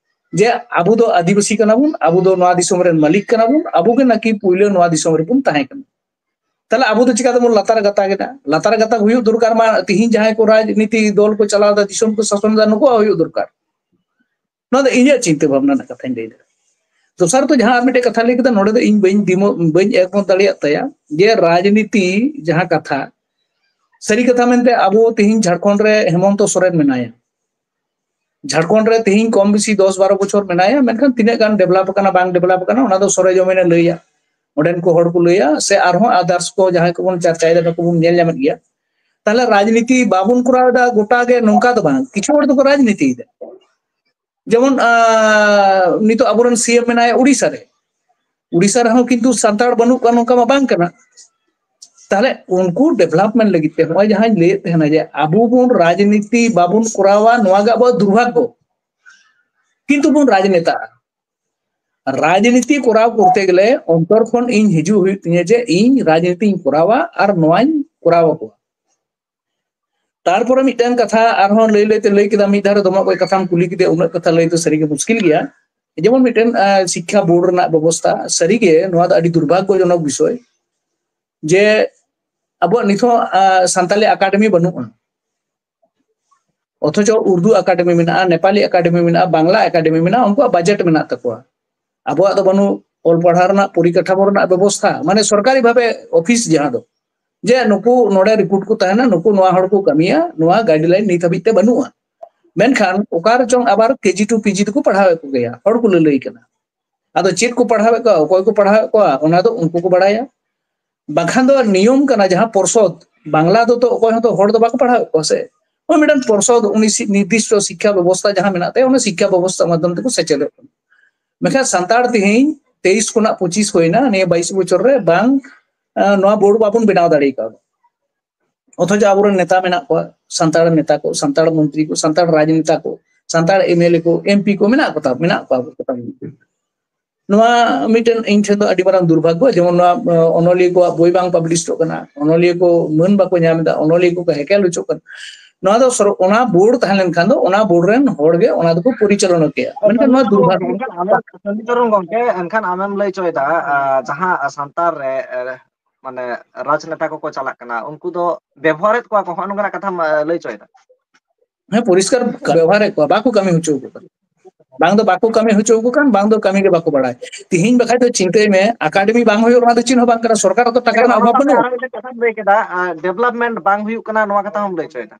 ᱡᱮ ᱟᱵᱚ ᱫᱚ ᱟᱹᱫᱤᱵᱟᱹᱥᱤ ᱠᱟᱱᱟ ᱵᱚᱱ, ᱟᱵᱚ ᱫᱚ ᱱᱚᱣᱟ ᱫᱤᱥᱚᱢ ᱨᱮᱱ ᱢᱟᱹᱞᱤᱠ ᱠᱟᱱᱟ ᱵᱚᱱ, ᱟᱵᱚ ᱜᱮ ᱱᱟᱠᱤ ᱯᱩᱭᱞᱟᱹ ᱱᱚᱣᱟ ᱫᱤᱥᱚᱢ ᱨᱮᱵᱚᱱ ᱛᱟᱦᱮᱸ ᱠᱟᱱᱟ᱾ ᱛᱟᱦᱞᱮ ᱟᱵᱚ ᱫᱚ ᱪᱤᱠᱟᱹ ᱛᱮᱵᱚᱱ ᱞᱟᱛᱟᱨ ᱜᱟᱛᱟᱠ ᱮᱱᱟ? ᱞᱟᱛᱟᱨ ᱜᱟᱛᱟᱠ ᱦᱩᱭᱩᱜ ᱫᱚᱨᱠᱟᱨ ᱢᱟ, ᱛᱤᱦᱤᱧ ᱡᱟᱦᱟᱸᱭ ᱠᱚ ᱨᱟᱡᱽᱱᱤᱛᱤ ᱫᱚᱞ ᱠᱚ ᱪᱟᱞᱟᱣ ᱮᱫᱟ, ᱫᱤᱥᱚᱢ ᱠᱚ ᱥᱟᱥᱚᱱ ᱮᱫᱟ, ᱱᱩᱠᱩᱣᱟᱜ ᱦᱩᱭᱩᱜ ᱫᱚᱨᱠᱟᱨ᱾ ᱱᱚᱣᱟ ᱫᱚ ᱤᱧᱟᱹᱜ ᱪᱤᱱᱛᱟᱹ ᱵᱷᱟᱵᱽᱱᱟ ᱨᱮᱱᱟᱜ ᱠᱟᱛᱷᱟᱧ ᱞᱟᱹᱭ ᱮᱫᱟ᱾ ᱫᱚᱥᱟᱨ ᱫᱚ ᱡᱟᱦᱟᱸ ᱟᱨ ᱢᱤᱫᱴᱮᱡ ᱠᱟᱛᱷᱟ ᱞᱟᱹᱭ ᱠᱮᱫᱟ, ᱱᱚᱰᱮ ᱫᱚ ᱤᱧ ᱵᱟᱹᱧ ᱫᱤᱢᱚ-, ᱵᱟᱹᱧ ᱮᱜᱽᱢᱚᱛ ᱫᱟᱲᱮᱭᱟᱜ ᱛᱟᱭᱟ ᱡᱮ ᱨᱟᱡᱽᱱᱤᱛᱤ ᱡᱟᱦᱟᱸ ᱠᱟᱛᱷᱟ, ᱥᱟᱹᱨᱤ ᱠᱟᱛᱷᱟ ᱢᱮᱱᱛᱮ ᱟᱵᱚ ᱛᱮᱦᱮᱧ ᱡᱷᱟᱲᱠᱷᱚᱸᱰ ᱨᱮ ᱦᱮᱢᱚᱱᱛᱚ ᱥᱚᱨᱮᱱ ᱢᱮᱱᱟᱭᱟ᱾ ᱡᱷᱟᱲᱠᱷᱚᱸᱰ ᱨᱮ ᱛᱮᱦᱮᱧ ᱠᱚᱢ ᱵᱮᱥᱤ ᱫᱚᱥ ᱵᱟᱨᱚ ᱵᱚᱪᱷᱚᱨ ᱢᱮᱱᱟᱭᱟ, ᱢᱮᱱᱠᱷᱟᱱ ᱛᱤᱱᱟᱹᱜ ᱜᱟᱱ develop ᱟᱠᱟᱱᱟ ᱵᱟᱝ develop ᱟᱠᱟᱱᱟ ᱚᱱᱟ ᱫᱚ ᱥᱚᱨᱮᱡᱚᱢᱤᱱᱮ ᱞᱟᱹᱭᱟ, ᱚᱸᱰᱮᱱ ᱠᱚ ᱦᱚᱲ ᱠᱚ ᱞᱟᱹᱭᱟ, ᱥᱮ ᱟᱨᱦᱚᱸ others ᱠᱚ ᱡᱟᱦᱟᱸᱭ ᱠᱚᱵᱚᱱ ᱪᱟᱨᱪᱟᱭᱮᱫᱟ ᱱᱩᱠᱩ ᱵᱚᱱ ᱧᱮᱞ ᱧᱟᱢᱮᱫ ᱜᱮᱭᱟ᱾ ᱛᱟᱦᱞᱮ ᱨᱟᱡᱽᱱᱤᱛᱤ ᱵᱟᱵᱚᱱ ᱠᱚᱨᱟᱣ ᱮᱫᱟ ᱜᱚᱴᱟ ᱜᱮ ᱱᱚᱝᱠᱟ ᱫᱚ ᱵᱟᱝ, ᱠᱤᱪᱷᱩ ᱦᱚᱲ ᱫᱚᱠᱚ ᱨᱟᱡᱽᱱᱤᱛᱤᱭᱮᱫᱟ᱾ ᱡᱮᱢᱚᱱ ᱟᱸ, ᱱᱤᱛᱚᱜ ᱟᱵᱚᱨᱮᱱ ᱥᱤ ᱮᱢ ᱢᱮᱱᱟᱭᱟ ᱩᱲᱤᱥᱥᱟ ᱨᱮ, ᱩᱲᱤᱥᱥᱟ ᱨᱮᱦᱚᱸ ᱠᱤᱱᱛᱩ ᱥᱟᱱᱛᱟᱲ ᱵᱟᱹᱱᱩᱜ ᱠᱚᱣᱟ ᱱᱚᱝᱠᱟ ᱢᱟ ᱵᱟᱝ ᱠᱟᱱᱟ᱾ ᱛᱟᱦᱞᱮ ᱩᱱᱠᱩ development ᱞᱟᱹᱜᱤᱫ ᱛᱮ ᱱᱚᱜᱼᱚᱭ ᱡᱟᱦᱟᱸᱧ ᱞᱟᱹᱭᱮᱫ ᱛᱟᱦᱮᱱᱟ ᱡᱮ ᱟᱵᱚ ᱵᱚᱱ ᱨᱟᱡᱽᱱᱤᱛᱤ ᱵᱟᱵᱚᱱ ᱠᱚᱨᱟᱣᱟ, ᱱᱚᱣᱟ ᱜᱮ ᱟᱵᱚᱣᱟᱜ ᱫᱩᱨᱵᱷᱟᱜᱽᱜᱚ, ᱠᱤᱱᱛᱩ ᱵᱚᱱ ᱨᱟᱡᱽᱱᱮᱛᱟᱜᱼᱟ᱾ ᱨᱟᱡᱽᱱᱤᱛᱤ ᱠᱚᱨᱟᱣ ᱠᱚᱨᱛᱮ ᱜᱮᱞᱮ ᱚᱱᱛᱚᱨ ᱠᱷᱚᱱ ᱤᱧ ᱦᱤᱡᱩᱜ ᱦᱩᱭᱩᱜ ᱛᱤᱧᱟᱹ ᱡᱮ ᱤᱧ ᱨᱟᱡᱽᱱᱤᱛᱤᱧ ᱠᱚᱨᱟᱣᱟ ᱟᱨ ᱱᱚᱣᱟᱧ ᱠᱚᱨᱟᱣ ᱟᱠᱚᱣᱟ᱾ ᱛᱟᱨᱯᱚᱨᱮ ᱢᱤᱫᱴᱟᱝ ᱠᱟᱛᱷᱟ ᱟᱨᱦᱚᱸ ᱞᱟᱹᱭ ᱞᱟᱹᱭᱛᱮ ᱞᱟᱹᱭ ᱠᱮᱫᱟ, ᱢᱤᱫ ᱫᱷᱟᱣ ᱨᱮ ᱫᱚᱢᱮ ᱚᱠᱚᱡ ᱠᱟᱛᱷᱟᱢ ᱠᱩᱞᱤ ᱠᱮᱫᱮᱭᱟ, ᱩᱱᱟᱹᱜ ᱠᱟᱛᱷᱟ ᱞᱟᱹᱭ ᱫᱚ ᱥᱟᱹᱨᱤᱜᱮ ᱢᱩᱥᱠᱤᱞ ᱜᱮᱭᱟ᱾ ᱡᱮᱢᱚᱱ ᱢᱤᱫᱴᱮᱱ ᱥᱤᱠᱠᱷᱟ ᱵᱳᱨᱰ ᱨᱮᱱᱟᱜ ᱵᱮᱵᱚᱥᱛᱷᱟ, ᱥᱟᱹᱨᱤᱜᱮ ᱱᱚᱣᱟ ᱫᱚ ᱟᱹᱰᱤ ᱫᱩᱨᱵᱷᱟᱜᱽᱜᱚᱡᱚᱱᱚᱠ ᱵᱤᱥᱚᱭ ᱡᱮ ᱟᱵᱚᱣᱟᱜ ᱱᱤᱛ ᱦᱚᱸ ᱥᱟᱱᱛᱟᱞᱤ ᱮᱠᱟᱰᱮᱢᱤ ᱵᱟᱹᱱᱩᱜᱼᱟ᱾ ᱚᱛᱷᱚᱪᱚ ᱩᱨᱫᱩ ᱮᱠᱟᱰᱮᱢᱤ ᱢᱮᱱᱟᱜᱼᱟ, ᱱᱮᱯᱟᱞᱤ ᱮᱠᱟᱰᱮᱢᱤ ᱢᱮᱱᱟᱜᱼᱟ, ᱵᱟᱝᱞᱟ ᱮᱠᱟᱰᱮᱢᱤ ᱢᱮᱱᱟᱜᱼᱟ, ᱩᱱᱠᱩᱣᱟᱜ ᱵᱟᱡᱮᱴ ᱢᱮᱱᱟᱜ ᱛᱟᱠᱚᱣᱟ᱾ ᱟᱵᱚᱣᱟᱜ ᱫᱚ ᱵᱟᱹᱱᱩᱜ᱾ ᱚᱞ ᱯᱟᱲᱦᱟᱣ ᱨᱮᱱᱟᱜ ᱯᱚᱨᱤᱠᱟᱴᱷᱟᱢᱳ ᱨᱮᱱᱟᱜ ᱵᱮᱵᱚᱥᱛᱷᱟ, ᱢᱟᱱᱮ ᱥᱚᱨᱠᱟᱨᱤ ᱵᱷᱟᱵᱮ ᱚᱯᱷᱤᱥ ᱡᱟᱦᱟᱸ ᱫᱚ, ᱡᱮ ᱱᱩᱠᱩ ᱱᱚᱰᱮ ᱨᱤᱠᱨᱩᱴ ᱠᱚ ᱛᱟᱦᱮᱱᱟ, ᱱᱩᱠᱩ ᱱᱚᱣᱟ ᱦᱚᱲ ᱠᱚ ᱠᱟᱹᱢᱤᱭᱟ, ᱱᱚᱣᱟ ᱜᱟᱭᱤᱰᱞᱟᱭᱤᱱ ᱱᱤᱛ ᱦᱟᱹᱵᱤᱡ ᱛᱮ ᱵᱟᱹᱱᱩᱜᱼᱟ᱾ ᱢᱮᱱᱠᱷᱟᱱ ᱚᱠᱟ ᱨᱮᱪᱚᱝ ᱟᱵᱟᱨ ᱠᱮᱡᱤ ᱴᱩ ᱯᱤᱡᱤ ᱫᱚᱠᱚ ᱯᱟᱲᱦᱟᱣᱮᱫ ᱠᱚᱜᱮᱭᱟ, ᱦᱚᱲ ᱠᱚ ᱞᱟᱹᱞᱟᱹᱭ ᱠᱟᱱᱟ᱾ ᱟᱫᱚ ᱪᱮᱫ ᱠᱚ ᱯᱟᱲᱦᱟᱣᱮᱫ ᱠᱚᱣᱟ, ᱚᱠᱚᱭ ᱠᱚ ᱯᱟᱲᱦᱟᱣᱮᱫ ᱠᱚᱣᱟ, ᱚᱱᱟ ᱫᱚ ᱩᱱᱠᱩ ᱠᱚ ᱵᱟᱲᱟᱭᱟ᱾ ᱵᱟᱝᱠᱷᱟᱱ ᱫᱚ ᱱᱤᱭᱚᱢ ᱠᱟᱱᱟ, ᱡᱟᱦᱟᱸ ᱯᱚᱨᱥᱚᱫ, ᱵᱟᱝᱞᱟ ᱫᱚ ᱛᱚ ᱚᱠᱚᱭ ᱦᱚᱸᱛᱚ ᱦᱚᱲ ᱫᱚ ᱵᱟᱠᱚ ᱯᱟᱲᱦᱟᱣᱮᱫ ᱠᱚᱣᱟ ᱥᱮ᱾ ᱳᱭ ᱢᱤᱫᱴᱟᱝ ᱯᱚᱨᱥᱚᱫ, ᱩᱱᱤ ᱥᱤ-, ᱱᱤᱨᱫᱤᱥᱴᱚ ᱥᱤᱠᱠᱷᱟ ᱵᱮᱵᱚᱥᱛᱷᱟ ᱡᱟᱦᱟᱸ ᱢᱮᱱᱟᱜ ᱛᱟᱭᱟ, ᱚᱱᱟ ᱥᱤᱠᱠᱷᱟ ᱵᱮᱵᱚᱥᱛᱷᱟ ᱢᱟᱫᱽᱫᱷᱚᱢ ᱛᱮᱠᱚ ᱥᱮᱪᱮᱫᱚᱜ ᱠᱟᱱᱟ᱾ ᱢᱮᱱᱠᱷᱟᱱ ᱥᱟᱱᱛᱟᱲ ᱛᱮᱦᱮᱧ ᱛᱮᱭᱤᱥ ᱠᱷᱚᱱᱟᱜ ᱯᱚᱸᱪᱤᱥ ᱦᱩᱭᱱᱟ, ᱱᱤᱭᱟᱹ ᱵᱟᱭᱤᱥ ᱵᱚᱪᱷᱚᱨ ᱨᱮ ᱵᱟᱝ, ᱟᱸ, ᱱᱚᱣᱟ ᱵᱳᱨᱰ ᱵᱟᱵᱚᱱ ᱵᱮᱱᱟᱣ ᱫᱟᱲᱮ ᱠᱟᱣᱫᱟ᱾ ᱚᱛᱷᱚᱪᱚ ᱟᱵᱚᱨᱮᱱ ᱱᱮᱛᱟ ᱢᱮᱱᱟᱜ ᱠᱚᱣᱟ, ᱥᱟᱱᱛᱟᱲ ᱱᱮᱛᱟ ᱠᱚ, ᱥᱟᱱᱛᱟᱲ ᱢᱚᱱᱛᱨᱤ ᱠᱚ, ᱥᱟᱱᱛᱟᱲ ᱨᱟᱡᱽᱱᱮᱛᱟ ᱠᱚ, ᱥᱟᱱᱛᱟᱲ ᱮᱢ ᱮᱞ ᱮ ᱠᱚ, ᱮᱢ ᱯᱤ ᱠᱚ ᱢᱮᱱᱟᱜ ᱠᱚᱛᱟ, ᱢᱮᱱᱟᱜ ᱠᱚᱣᱟ ᱠᱚ᱾ ᱱᱚᱣᱟ ᱢᱤᱫᱴᱮᱱ ᱤᱧ ᱴᱷᱮᱱ ᱫᱚ ᱟᱹᱰᱤ ᱢᱟᱨᱟᱝ ᱫᱩᱨᱵᱷᱟᱜᱽᱜᱚ, ᱡᱮᱢᱚᱱ ᱱᱚᱣᱟ, ᱟᱸ, ᱚᱱᱚᱞᱤᱭᱟᱹ ᱠᱚᱣᱟᱜ ᱵᱳᱭ ᱵᱟᱝ ᱯᱟᱵᱽᱞᱤᱥᱚᱜ ᱠᱟᱱᱟ, ᱚᱱᱚᱞᱤᱭᱟᱹ ᱠᱚ ᱢᱟᱹᱱ ᱵᱟᱠᱚ ᱧᱟᱢ ᱮᱫᱟ, ᱚᱱᱚᱞᱤᱭᱟᱹ ᱠᱚᱠᱚ ᱦᱮᱠᱮᱞ ᱦᱚᱪᱚᱜ ᱠᱟᱱᱟ᱾ ᱱᱚᱣᱟ ᱫᱚ ᱥᱚᱨ-, ᱚᱱᱟ ᱵᱳᱨᱰ ᱛᱟᱦᱮᱸ ᱞᱮᱱᱠᱷᱟᱱ ᱫᱚ ᱚᱱᱟ ᱵᱳᱨᱰ ᱨᱮᱱ ᱦᱚᱲ ᱜᱮ ᱚᱱᱟ ᱫᱚᱠᱚ ᱯᱚᱨᱤᱪᱟᱞᱚᱱᱟ ᱠᱮᱭᱟ᱾ ᱢᱮᱱᱠᱷᱟᱱ ᱱᱚᱣᱟ ᱫᱩᱨᱵᱷᱟᱜᱽᱜᱚ᱾ ᱮᱱᱠᱷᱟᱱ ᱟᱢᱮᱢ, ᱥᱟᱹᱱᱤ ᱛᱚᱨᱩᱱ ᱜᱚᱝᱠᱮ, ᱮᱱᱠᱷᱟᱱ ᱟᱢᱮᱢ ᱞᱟᱹᱭ ᱦᱚᱪᱚᱭᱮᱫᱟ, ᱟᱸ, ᱡᱟᱦᱟᱸ ᱥᱟᱱᱛᱟᱲ ᱨᱮ, ᱮ, ᱢᱟᱱᱮ ᱨᱟᱡᱽᱱᱮᱛᱟ ᱠᱚᱠᱚ ᱪᱟᱞᱟᱜ ᱠᱟᱱᱟ, ᱩᱱᱠᱩ ᱫᱚ ᱵᱮᱵᱚᱦᱟᱨᱮᱫ ᱠᱚᱣᱟ ᱠᱚ, ᱦᱚᱸᱜᱼᱚ ᱱᱚᱝᱠᱟᱱᱟᱜ ᱠᱟᱛᱷᱟᱢ, ᱮ, ᱞᱟᱹᱭ ᱦᱚᱪᱚᱭᱮᱫᱟ? ᱦᱮᱸ, ᱯᱚᱨᱤᱥᱠᱟᱨ ᱵᱮᱵᱚᱦᱟᱨᱮᱫ ᱠᱚᱣᱟ, ᱵᱟᱠᱚ ᱠᱟᱹᱢᱤ ᱦᱚᱪᱚ ᱟᱠᱚ ᱠᱟᱱᱟ᱾ ᱵᱟᱝ ᱫᱚ ᱵᱟᱠᱚ ᱠᱟᱹᱢᱤ ᱦᱚᱪᱚ ᱟᱠᱚ ᱠᱟᱱ, ᱵᱟᱝ ᱫᱚ ᱠᱟᱹᱢᱤ ᱜᱮ ᱵᱟᱠᱚ ᱵᱟᱲᱟᱭ᱾ ᱛᱤᱦᱤᱧ ᱵᱟᱠᱷᱟᱡ ᱫᱚ ᱪᱤᱱᱛᱟᱹᱭ ᱢᱮ, ᱟᱠᱟᱰᱮᱢᱤ ᱵᱟᱝ ᱦᱩᱭᱩᱜ ᱨᱮᱱᱟᱜ ᱫᱚ ᱪᱮᱫ ᱦᱚᱸ ᱵᱟᱝ ᱠᱟᱱᱟ, ᱥᱚᱨᱠᱟᱨ ᱦᱚᱸᱛᱚ ᱴᱟᱠᱟ ᱨᱮᱱᱟᱜ ᱚᱵᱷᱟᱵ ᱵᱟᱹᱱᱩᱜᱼᱟ᱾ ᱟᱨ ᱢᱤᱫᱴᱮᱱ ᱠᱟᱛᱷᱟᱢ ᱞᱟᱹᱭ ᱠᱮᱫᱟ, ᱰᱮᱵᱷᱞᱚᱯᱢᱮᱱᱴ ᱵᱟᱝ ᱦᱩᱭᱩᱜ ᱠᱟᱱᱟ, ᱱᱚᱣᱟ ᱠᱟᱛᱷᱟ ᱦᱚᱸᱢ ᱞᱟᱹᱭ ᱦᱚᱪᱚᱭᱮᱫᱟ᱾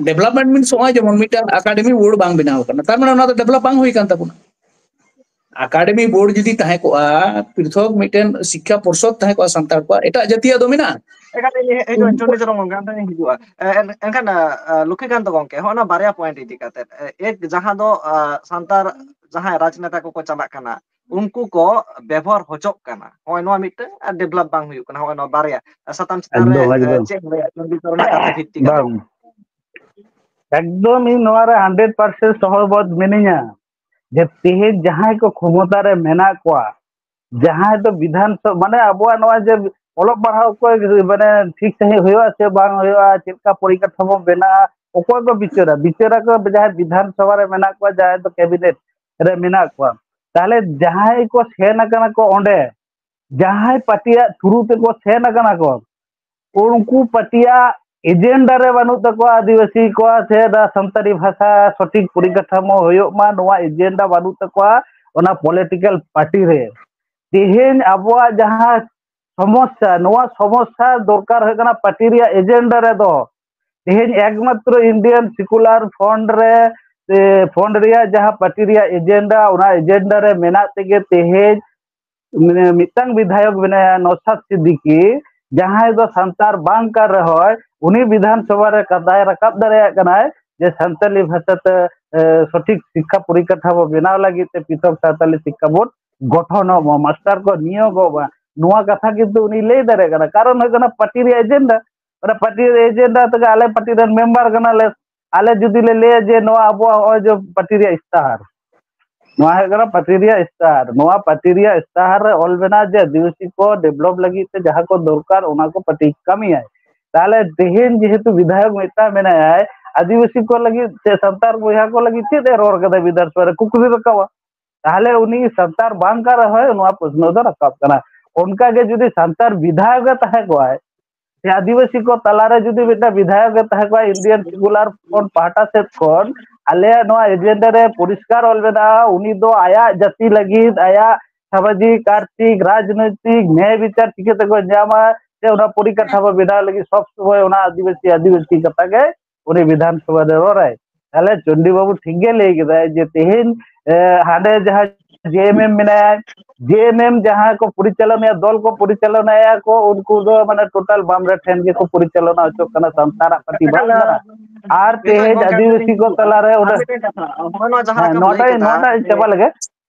ᱰᱮᱵᱷᱞᱚᱯᱢᱮᱱᱴ ᱢᱤᱱᱥ ᱱᱚᱜᱼᱚᱭ ᱡᱮᱢᱚᱱ ᱢᱤᱫᱴᱟᱝ ᱟᱠᱟᱰᱮᱢᱤ ᱵᱳᱨᱰ ᱵᱟᱝ ᱵᱮᱱᱟᱣ ᱠᱟᱱᱟ, ᱛᱟᱨ ᱢᱟᱱᱮ ᱚᱱᱟ ᱫᱚ ᱰᱮᱵᱷᱞᱚᱯ ᱵᱟᱝ ᱦᱩᱭ ᱠᱟᱱ ᱛᱟᱵᱚᱱᱟ᱾ ᱟᱠᱟᱰᱮᱢᱤ ᱵᱳᱨᱰ ᱡᱩᱫᱤ ᱛᱟᱦᱮᱸ ᱠᱚᱜᱼᱟ, ᱯᱨᱤᱛᱷᱚᱠ ᱢᱤᱫᱴᱮᱱ ᱥᱤᱠᱠᱷᱟ ᱯᱚᱨᱥᱚᱫ ᱛᱟᱦᱮᱸ ᱠᱚᱜᱼᱟ ᱥᱟᱱᱛᱟᱲ ᱠᱚᱣᱟᱜ, ᱮᱴᱟᱜ ᱡᱟᱹᱛᱤᱭᱟᱜ ᱫᱚ ᱢᱮᱱᱟᱜᱼᱟ᱾ ᱮᱠᱟᱞ ᱤᱧ ᱦᱤᱡᱩᱜᱼᱟ, ᱪᱚᱱᱰᱤᱪᱚᱨᱚᱱ ᱜᱚᱝᱠᱮ, ᱟᱢ ᱴᱷᱮᱱ ᱤᱧ ᱦᱤᱡᱩᱜᱼᱟ᱾ ᱮ, ᱮᱱ- ᱮᱱᱠᱷᱟᱱ, ᱟ, ᱟ, ᱞᱚᱠᱠᱷᱤᱠᱟᱱᱛ ᱜᱚᱝᱠᱮ, ᱦᱚᱸᱜᱼᱚ ᱱᱟ ᱵᱟᱨᱭᱟ ᱯᱚᱭᱮᱱᱴ ᱤᱫᱤ ᱠᱟᱛᱮ, ᱮ, ᱮᱠ, ᱡᱟᱦᱟᱸ ᱫᱚ, ᱟ, ᱥᱟᱱᱛᱟᱲ ᱡᱟᱦᱟᱸᱭ ᱨᱟᱡᱽᱱᱮᱛᱟ ᱠᱚᱠᱚ ᱪᱟᱞᱟᱜ ᱠᱟᱱᱟ, ᱩᱱᱠᱩ ᱠᱚ ᱵᱮᱵᱚᱦᱟᱨ ᱦᱚᱪᱚᱜ ᱠᱟᱱᱟ, ᱦᱚᱸᱜᱼᱚᱭ ᱱᱚᱣᱟ ᱢᱤᱫᱴᱟᱝ, ᱟᱨ ᱰᱮᱵᱷᱞᱚᱯ ᱵᱟᱝ ᱦᱩᱭᱩᱜ ᱠᱟᱱᱟ, ᱦᱚᱸᱜᱼᱚᱭ ᱱᱚᱣᱟ ᱵᱟᱨᱭᱟ᱾ ᱟ, ᱥᱟᱛᱟᱢ ᱪᱮᱛᱟᱱ ᱨᱮ, ᱮᱠᱫᱚᱢ, ᱮ, ᱮᱠᱫᱚᱢ᱾ ᱪᱮᱫ ᱮᱢ ᱞᱟᱹᱭᱟ ᱪᱚᱱᱰᱤᱪᱚᱨᱚᱱᱟᱜ ᱠᱟᱛᱷᱟ ᱵᱷᱤᱛᱛᱤ ᱠᱟᱛᱮ? ᱵᱟᱝ, ᱮᱠᱫᱚᱢ ᱤᱧ ᱱᱚᱣᱟ ᱨᱮ ᱦᱟᱱᱰᱨᱮᱰ ᱯᱟᱨᱥᱮᱱᱴ ᱥᱚᱦᱚᱢᱚᱛ ᱢᱤᱱᱟᱹᱧᱟ ᱡᱮ ᱛᱮᱦᱮᱧ ᱡᱟᱦᱟᱸᱭ ᱠᱚ ᱠᱷᱚᱢᱚᱛᱟ ᱨᱮ ᱢᱮᱱᱟᱜ ᱠᱚᱣᱟ, ᱡᱟᱦᱟᱸᱭ ᱫᱚ ᱵᱤᱫᱷᱟᱱ ᱥᱚᱵᱷᱟ, ᱢᱟᱱᱮ ᱟᱵᱚᱣᱟᱜ ᱱᱚᱣᱟ ᱡᱮ ᱚᱞᱚᱜ ᱯᱟᱲᱦᱟᱣ ᱚᱠᱚᱭ ᱢᱟᱱᱮ ᱴᱷᱤᱠ ᱥᱟᱺᱦᱤᱡ ᱦᱩᱭᱩᱜᱼᱟ ᱥᱮ ᱵᱟᱝ ᱦᱩᱭᱩᱜᱼᱟ, ᱪᱮᱫ ᱞᱮᱠᱟ ᱯᱚᱨᱤᱠᱟᱴᱷᱟᱢᱳ ᱵᱮᱱᱟᱜᱼᱟ, ᱚᱠᱚᱭ ᱠᱚ ᱵᱤᱪᱟᱹᱨᱟ? ᱵᱤᱪᱟᱹᱨᱟᱠᱚ ᱡᱟᱦᱟᱸᱭ ᱵᱤᱫᱷᱟᱱ ᱥᱚᱵᱷᱟ ᱨᱮ ᱢᱮᱱᱟᱜ ᱠᱚᱣᱟ, ᱡᱟᱦᱟᱸᱭ ᱫᱚ ᱠᱮᱵᱤᱱᱮᱴ ᱨᱮ ᱢᱮᱱᱟᱜ ᱠᱚᱣᱟ᱾ ᱛᱟᱦᱚᱞᱮ ᱡᱟᱦᱟᱸᱭ ᱠᱚ ᱥᱮᱱ ᱟᱠᱟᱱᱟ ᱠᱚ ᱚᱸᱰᱮ, ᱡᱟᱦᱟᱸᱭ ᱯᱟᱨᱴᱤᱭᱟᱜ ᱛᱷᱨᱩ ᱛᱮᱠᱚ ᱥᱮᱱ ᱟᱠᱟᱱᱟ ᱠᱚ, ᱩᱱᱠᱩ ᱯᱟᱨᱴᱤᱭᱟᱜ ᱮᱡᱮᱱᱰᱟ ᱨᱮ ᱵᱟᱹᱱᱩᱜ ᱛᱟᱠᱚᱣᱟ ᱟᱹᱫᱤᱵᱟᱹᱥᱤ ᱠᱚᱣᱟᱜ ᱥᱮ ᱫᱟ ᱥᱟᱱᱛᱟᱲᱤ ᱵᱷᱟᱥᱟ ᱥᱚᱴᱷᱤᱠ ᱯᱚᱨᱤᱠᱟᱴᱷᱟᱢᱳ ᱦᱩᱭᱩᱜ ᱢᱟ, ᱱᱚᱣᱟ ᱮᱡᱮᱱᱰᱟ ᱵᱟᱹᱱᱩᱜ ᱛᱟᱠᱚᱣᱟ ᱚᱱᱟ ᱯᱚᱞᱤᱴᱤᱠᱟᱞ ᱯᱟᱨᱴᱤ ᱨᱮ᱾ ᱛᱮᱦᱮᱧ ᱟᱵᱚᱣᱟᱜ ᱡᱟᱦᱟᱸ ᱥᱚᱢᱚᱥᱥᱟ, ᱱᱚᱣᱟ ᱥᱚᱢᱚᱥᱥᱟ ᱫᱚᱨᱠᱟᱨ ᱦᱩᱭᱩᱜ ᱠᱟᱱᱟ ᱯᱟᱨᱴᱤ ᱨᱮᱭᱟᱜ ᱮᱡᱮᱱᱰᱟ ᱨᱮᱫᱚ᱾ ᱛᱮᱦᱮᱧ ᱮᱠᱢᱟᱛᱨᱚ ᱤᱱᱰᱤᱭᱟᱱ ᱥᱮᱠᱩᱞᱟᱨ ᱯᱷᱨᱚᱱᱴ ᱨᱮ, ᱯᱷᱨᱚᱱᱴ ᱨᱮᱭᱟᱜ ᱡᱟᱦᱟᱸ ᱯᱟᱨᱴᱤ ᱨᱮᱭᱟᱜ ᱮᱡᱮᱱᱰᱟ, ᱚᱱᱟ ᱮᱡᱮᱱᱰᱟ ᱨᱮ ᱢᱮᱱᱟᱜ ᱛᱮᱜᱮ ᱛᱮᱦᱮᱧ ᱢᱟᱱᱮ ᱢᱤᱫᱴᱟᱝ ᱵᱤᱫᱷᱟᱭᱚᱠ ᱢᱮᱱᱟᱭᱟ ᱱᱚᱣᱥᱟᱫ ᱥᱤᱫᱫᱤᱠᱤ, ᱡᱟᱦᱟᱸᱭ ᱫᱚ ᱥᱟᱱᱛᱟᱲ ᱵᱟᱝ ᱠᱟᱱ ᱨᱮᱦᱚᱸᱭ, ᱩᱱᱤ ᱵᱤᱫᱷᱟᱱ ᱥᱚᱵᱷᱟ ᱨᱮ ᱠᱟᱛᱷᱟᱭ ᱨᱟᱠᱟᱵ ᱫᱟᱲᱮᱭᱟᱜ ᱠᱟᱱᱟᱭ ᱡᱮ ᱥᱟᱱᱛᱟᱲᱤ ᱵᱷᱟᱥᱟᱛᱮ, ᱮ, ᱥᱚᱴᱷᱤᱠ ᱥᱤᱠᱠᱷᱟ ᱯᱚᱨᱤᱠᱟᱴᱷᱟᱢᱳ ᱵᱮᱱᱟᱣ ᱞᱟᱹᱜᱤᱫ ᱛᱮ ᱯᱨᱤᱛᱷᱚᱠ ᱥᱟᱱᱛᱟᱲᱤ ᱥᱤᱠᱠᱷᱟ ᱵᱳᱨᱰ ᱜᱚᱴᱷᱚᱱᱚᱜ ᱢᱟ, ᱢᱟᱥᱴᱟᱨ ᱠᱚ ᱱᱤᱭᱳᱜᱚᱜ ᱢᱟ᱾ ᱱᱚᱣᱟ ᱠᱟᱛᱷᱟ ᱠᱤᱱᱛᱩ ᱩᱱᱤ ᱞᱟᱹᱭ ᱫᱟᱲᱮᱭᱟᱜ ᱠᱟᱱᱟ, ᱠᱟᱨᱚᱱ ᱦᱩᱭᱩᱜ ᱠᱟᱱᱟ ᱯᱟᱨᱴᱤ ᱨᱮᱭᱟᱜ ᱮᱡᱮᱱᱰᱟ᱾ ᱚᱱᱟ ᱯᱟᱨᱴᱤ ᱨᱮᱭᱟᱜ ᱮᱡᱮᱱᱰᱟ ᱛᱮᱜᱮ ᱟᱞᱮ ᱯᱟᱨᱴᱤ ᱨᱮᱱ ᱢᱮᱢᱵᱟᱨ ᱠᱟᱱᱟᱞᱮ, ᱟᱞᱮ ᱡᱩᱫᱤ ᱞᱮ ᱞᱟᱹᱭᱟ ᱡᱮ ᱱᱚᱣᱟ ᱟᱵᱚᱣᱟᱜ ᱱᱚᱜᱼᱚᱭ ᱡᱮ ᱯᱟᱨᱴᱤ ᱨᱮᱭᱟᱜ ᱤᱥᱛᱟᱦᱟᱨ, ᱱᱚᱣᱟ ᱦᱩᱭᱩᱜ ᱠᱟᱱᱟ ᱯᱟᱨᱴᱤ ᱨᱮᱭᱟᱜ ᱤᱥᱛᱟᱦᱟᱨ᱾ ᱱᱚᱣᱟ ᱯᱟᱨᱴᱤ ᱨᱮᱭᱟᱜ ᱤᱥᱛᱟᱦᱟᱨ ᱨᱮ ᱚᱞ ᱢᱮᱱᱟᱜᱼᱟ ᱡᱮ ᱟᱹᱫᱤᱵᱟᱹᱥᱤ ᱠᱚ ᱰᱮᱵᱷᱞᱚᱯ ᱞᱟᱹᱜᱤᱫ ᱛᱮ ᱡᱟᱦᱟᱸ ᱠᱚ ᱫᱚᱨᱠᱟᱨ, ᱚᱱᱟ ᱠᱚ ᱯᱟᱨᱴᱤ ᱠᱟᱹᱢᱤᱭᱟᱭ᱾ ᱛᱟᱦᱚᱞᱮ ᱛᱮᱦᱮᱧ ᱡᱮᱦᱮᱛᱩ ᱵᱤᱫᱷᱟᱭᱚᱠ ᱢᱤᱫᱴᱟᱝ ᱢᱮᱱᱟᱭᱟ, ᱟᱹᱫᱤᱵᱟᱹᱥᱤ ᱠᱚ ᱞᱟᱹᱜᱤᱫ ᱥᱮ ᱥᱟᱱᱛᱟᱲ ᱵᱚᱭᱦᱟ ᱠᱚ ᱞᱟᱹᱜᱤᱫ ᱪᱮᱫ ᱮ ᱨᱚᱲ ᱠᱟᱫᱟ ᱵᱤᱫᱷᱟᱱ ᱥᱚᱵᱷᱟ ᱨᱮ? ᱠᱩᱠᱞᱤ ᱨᱟᱠᱟᱵᱟ᱾ ᱛᱟᱦᱚᱞᱮ ᱩᱱᱤ ᱥᱟᱱᱛᱟᱲ ᱵᱟᱝ ᱠᱟᱱ ᱨᱮᱦᱚᱸᱭ ᱱᱚᱣᱟ ᱯᱨᱚᱥᱱᱚ ᱫᱚ ᱨᱟᱠᱟᱵ ᱠᱟᱱᱟ᱾ ᱚᱱᱠᱟ ᱜᱮ ᱡᱩᱫᱤ ᱥᱟᱱᱛᱟᱲ ᱵᱤᱫᱷᱟᱭᱚᱠ ᱮ ᱛᱟᱦᱮᱸ ᱠᱚᱜᱼᱟᱭ, ᱥᱮ ᱟᱹᱫᱤᱵᱟᱹᱥᱤ ᱠᱚ ᱛᱟᱞᱟᱨᱮ ᱡᱩᱫᱤ ᱢᱤᱫᱴᱟᱝ ᱵᱤᱫᱷᱟᱭᱚᱠ ᱮ ᱛᱟᱦᱮᱸ ᱠᱚᱜᱼᱟ ᱤᱱᱰᱤᱭᱟᱱ ᱥᱮᱠᱩᱞᱟᱨ ᱯᱷᱨᱚᱱᱴ ᱯᱟᱦᱴᱟ ᱥᱮᱫ ᱠᱷᱚᱱ, ᱟᱞᱮᱭᱟᱜ ᱱᱚᱣᱟ ᱮᱡᱮᱱᱰᱟ ᱨᱮ ᱯᱚᱨᱤᱥᱠᱟᱨ ᱚᱞ ᱢᱮᱱᱟᱜᱼᱟ, ᱩᱱᱤ ᱫᱚ ᱟᱭᱟᱜ ᱡᱟᱹᱛᱤ ᱞᱟᱹᱜᱤᱫ, ᱟᱭᱟᱜ ᱥᱟᱢᱟᱡᱤᱠ, ᱟᱨᱛᱷᱤᱠ, ᱨᱟᱡᱽᱱᱳᱭᱛᱤᱠ ᱱᱮᱭ ᱵᱤᱪᱟᱨ ᱪᱤᱠᱟᱹ ᱛᱮᱠᱚ ᱧᱟᱢᱟ, ᱥᱮ ᱚᱱᱟ ᱯᱚᱨᱤᱠᱟᱴᱷᱟᱢᱳ ᱵᱮᱱᱟᱣ ᱞᱟᱹᱜᱤᱫ ᱥᱚᱵ ᱥᱚᱢᱚᱭ ᱚᱱᱟ ᱟᱹᱫᱤᱵᱟᱹᱥᱤ, ᱟᱹᱫᱤᱵᱟᱹᱥᱤ ᱠᱟᱛᱷᱟ ᱜᱮ ᱩᱱᱤ ᱵᱤᱫᱷᱟᱱ ᱥᱚᱵᱷᱟ ᱨᱮ ᱨᱚᱲᱟᱭ᱾ ᱛᱟᱦᱞᱮ ᱪᱚᱱᱰᱤ ᱵᱟᱹᱵᱩ ᱴᱷᱤᱠ ᱜᱮ ᱞᱟᱹᱭ ᱠᱮᱫᱟᱭ ᱡᱮ ᱛᱮᱦᱮᱧ, ᱮ, ᱦᱟᱸᱰᱮ ᱡᱟᱦᱟᱸ ᱡᱮ ᱮᱢ ᱮᱢ ᱢᱮᱱᱟᱭᱟ, ᱡᱮ ᱮᱢ ᱮᱢ ᱡᱟᱦᱟᱸ ᱠᱚ ᱯᱚᱨᱤᱪᱟᱞᱚᱱᱟᱭᱟ, ᱫᱚᱞ ᱠᱚ ᱯᱚᱨᱤᱪᱟᱞᱚᱱᱟᱭᱟ ᱠᱚ, ᱩᱱᱠᱩ ᱫᱚ ᱢᱟᱱᱮ ᱴᱳᱴᱟᱞ ᱵᱟᱢᱨᱮ ᱴᱷᱮᱱ ᱜᱮᱠᱚ ᱯᱚᱨᱤᱪᱟᱞᱚᱱᱟ ᱦᱚᱪᱚᱜ ᱠᱟᱱᱟ, ᱥᱟᱱᱛᱟᱲᱟᱜ ᱯᱟᱹᱴᱤ ᱵᱟᱝ ᱠᱟᱱᱟ᱾ ᱟᱨ ᱱᱤᱛᱚᱜ ᱛᱮᱦᱮᱧ ᱜᱚᱝᱠᱮ ᱟᱹᱫᱤᱵᱟᱹᱥᱤ ᱠᱚ ᱛᱟᱞᱟᱨᱮ ᱚᱱᱟ, ᱟᱨ ᱢᱤᱫᱴᱮᱱ ᱠᱟᱛᱷᱟ, ᱦᱚᱸᱜᱼᱚᱭ ᱱᱚᱣᱟ ᱡᱟᱦᱟᱸ ᱦᱮᱸ, ᱞᱮᱠᱟᱢ ᱞᱟᱹᱭ ᱱᱚᱣᱟᱴᱟᱜ, ᱠᱮᱫᱟ ᱱᱚᱣᱟᱴᱟᱜ ᱤᱧ ᱡᱮ ᱪᱟᱵᱟ ᱞᱮᱜᱮ,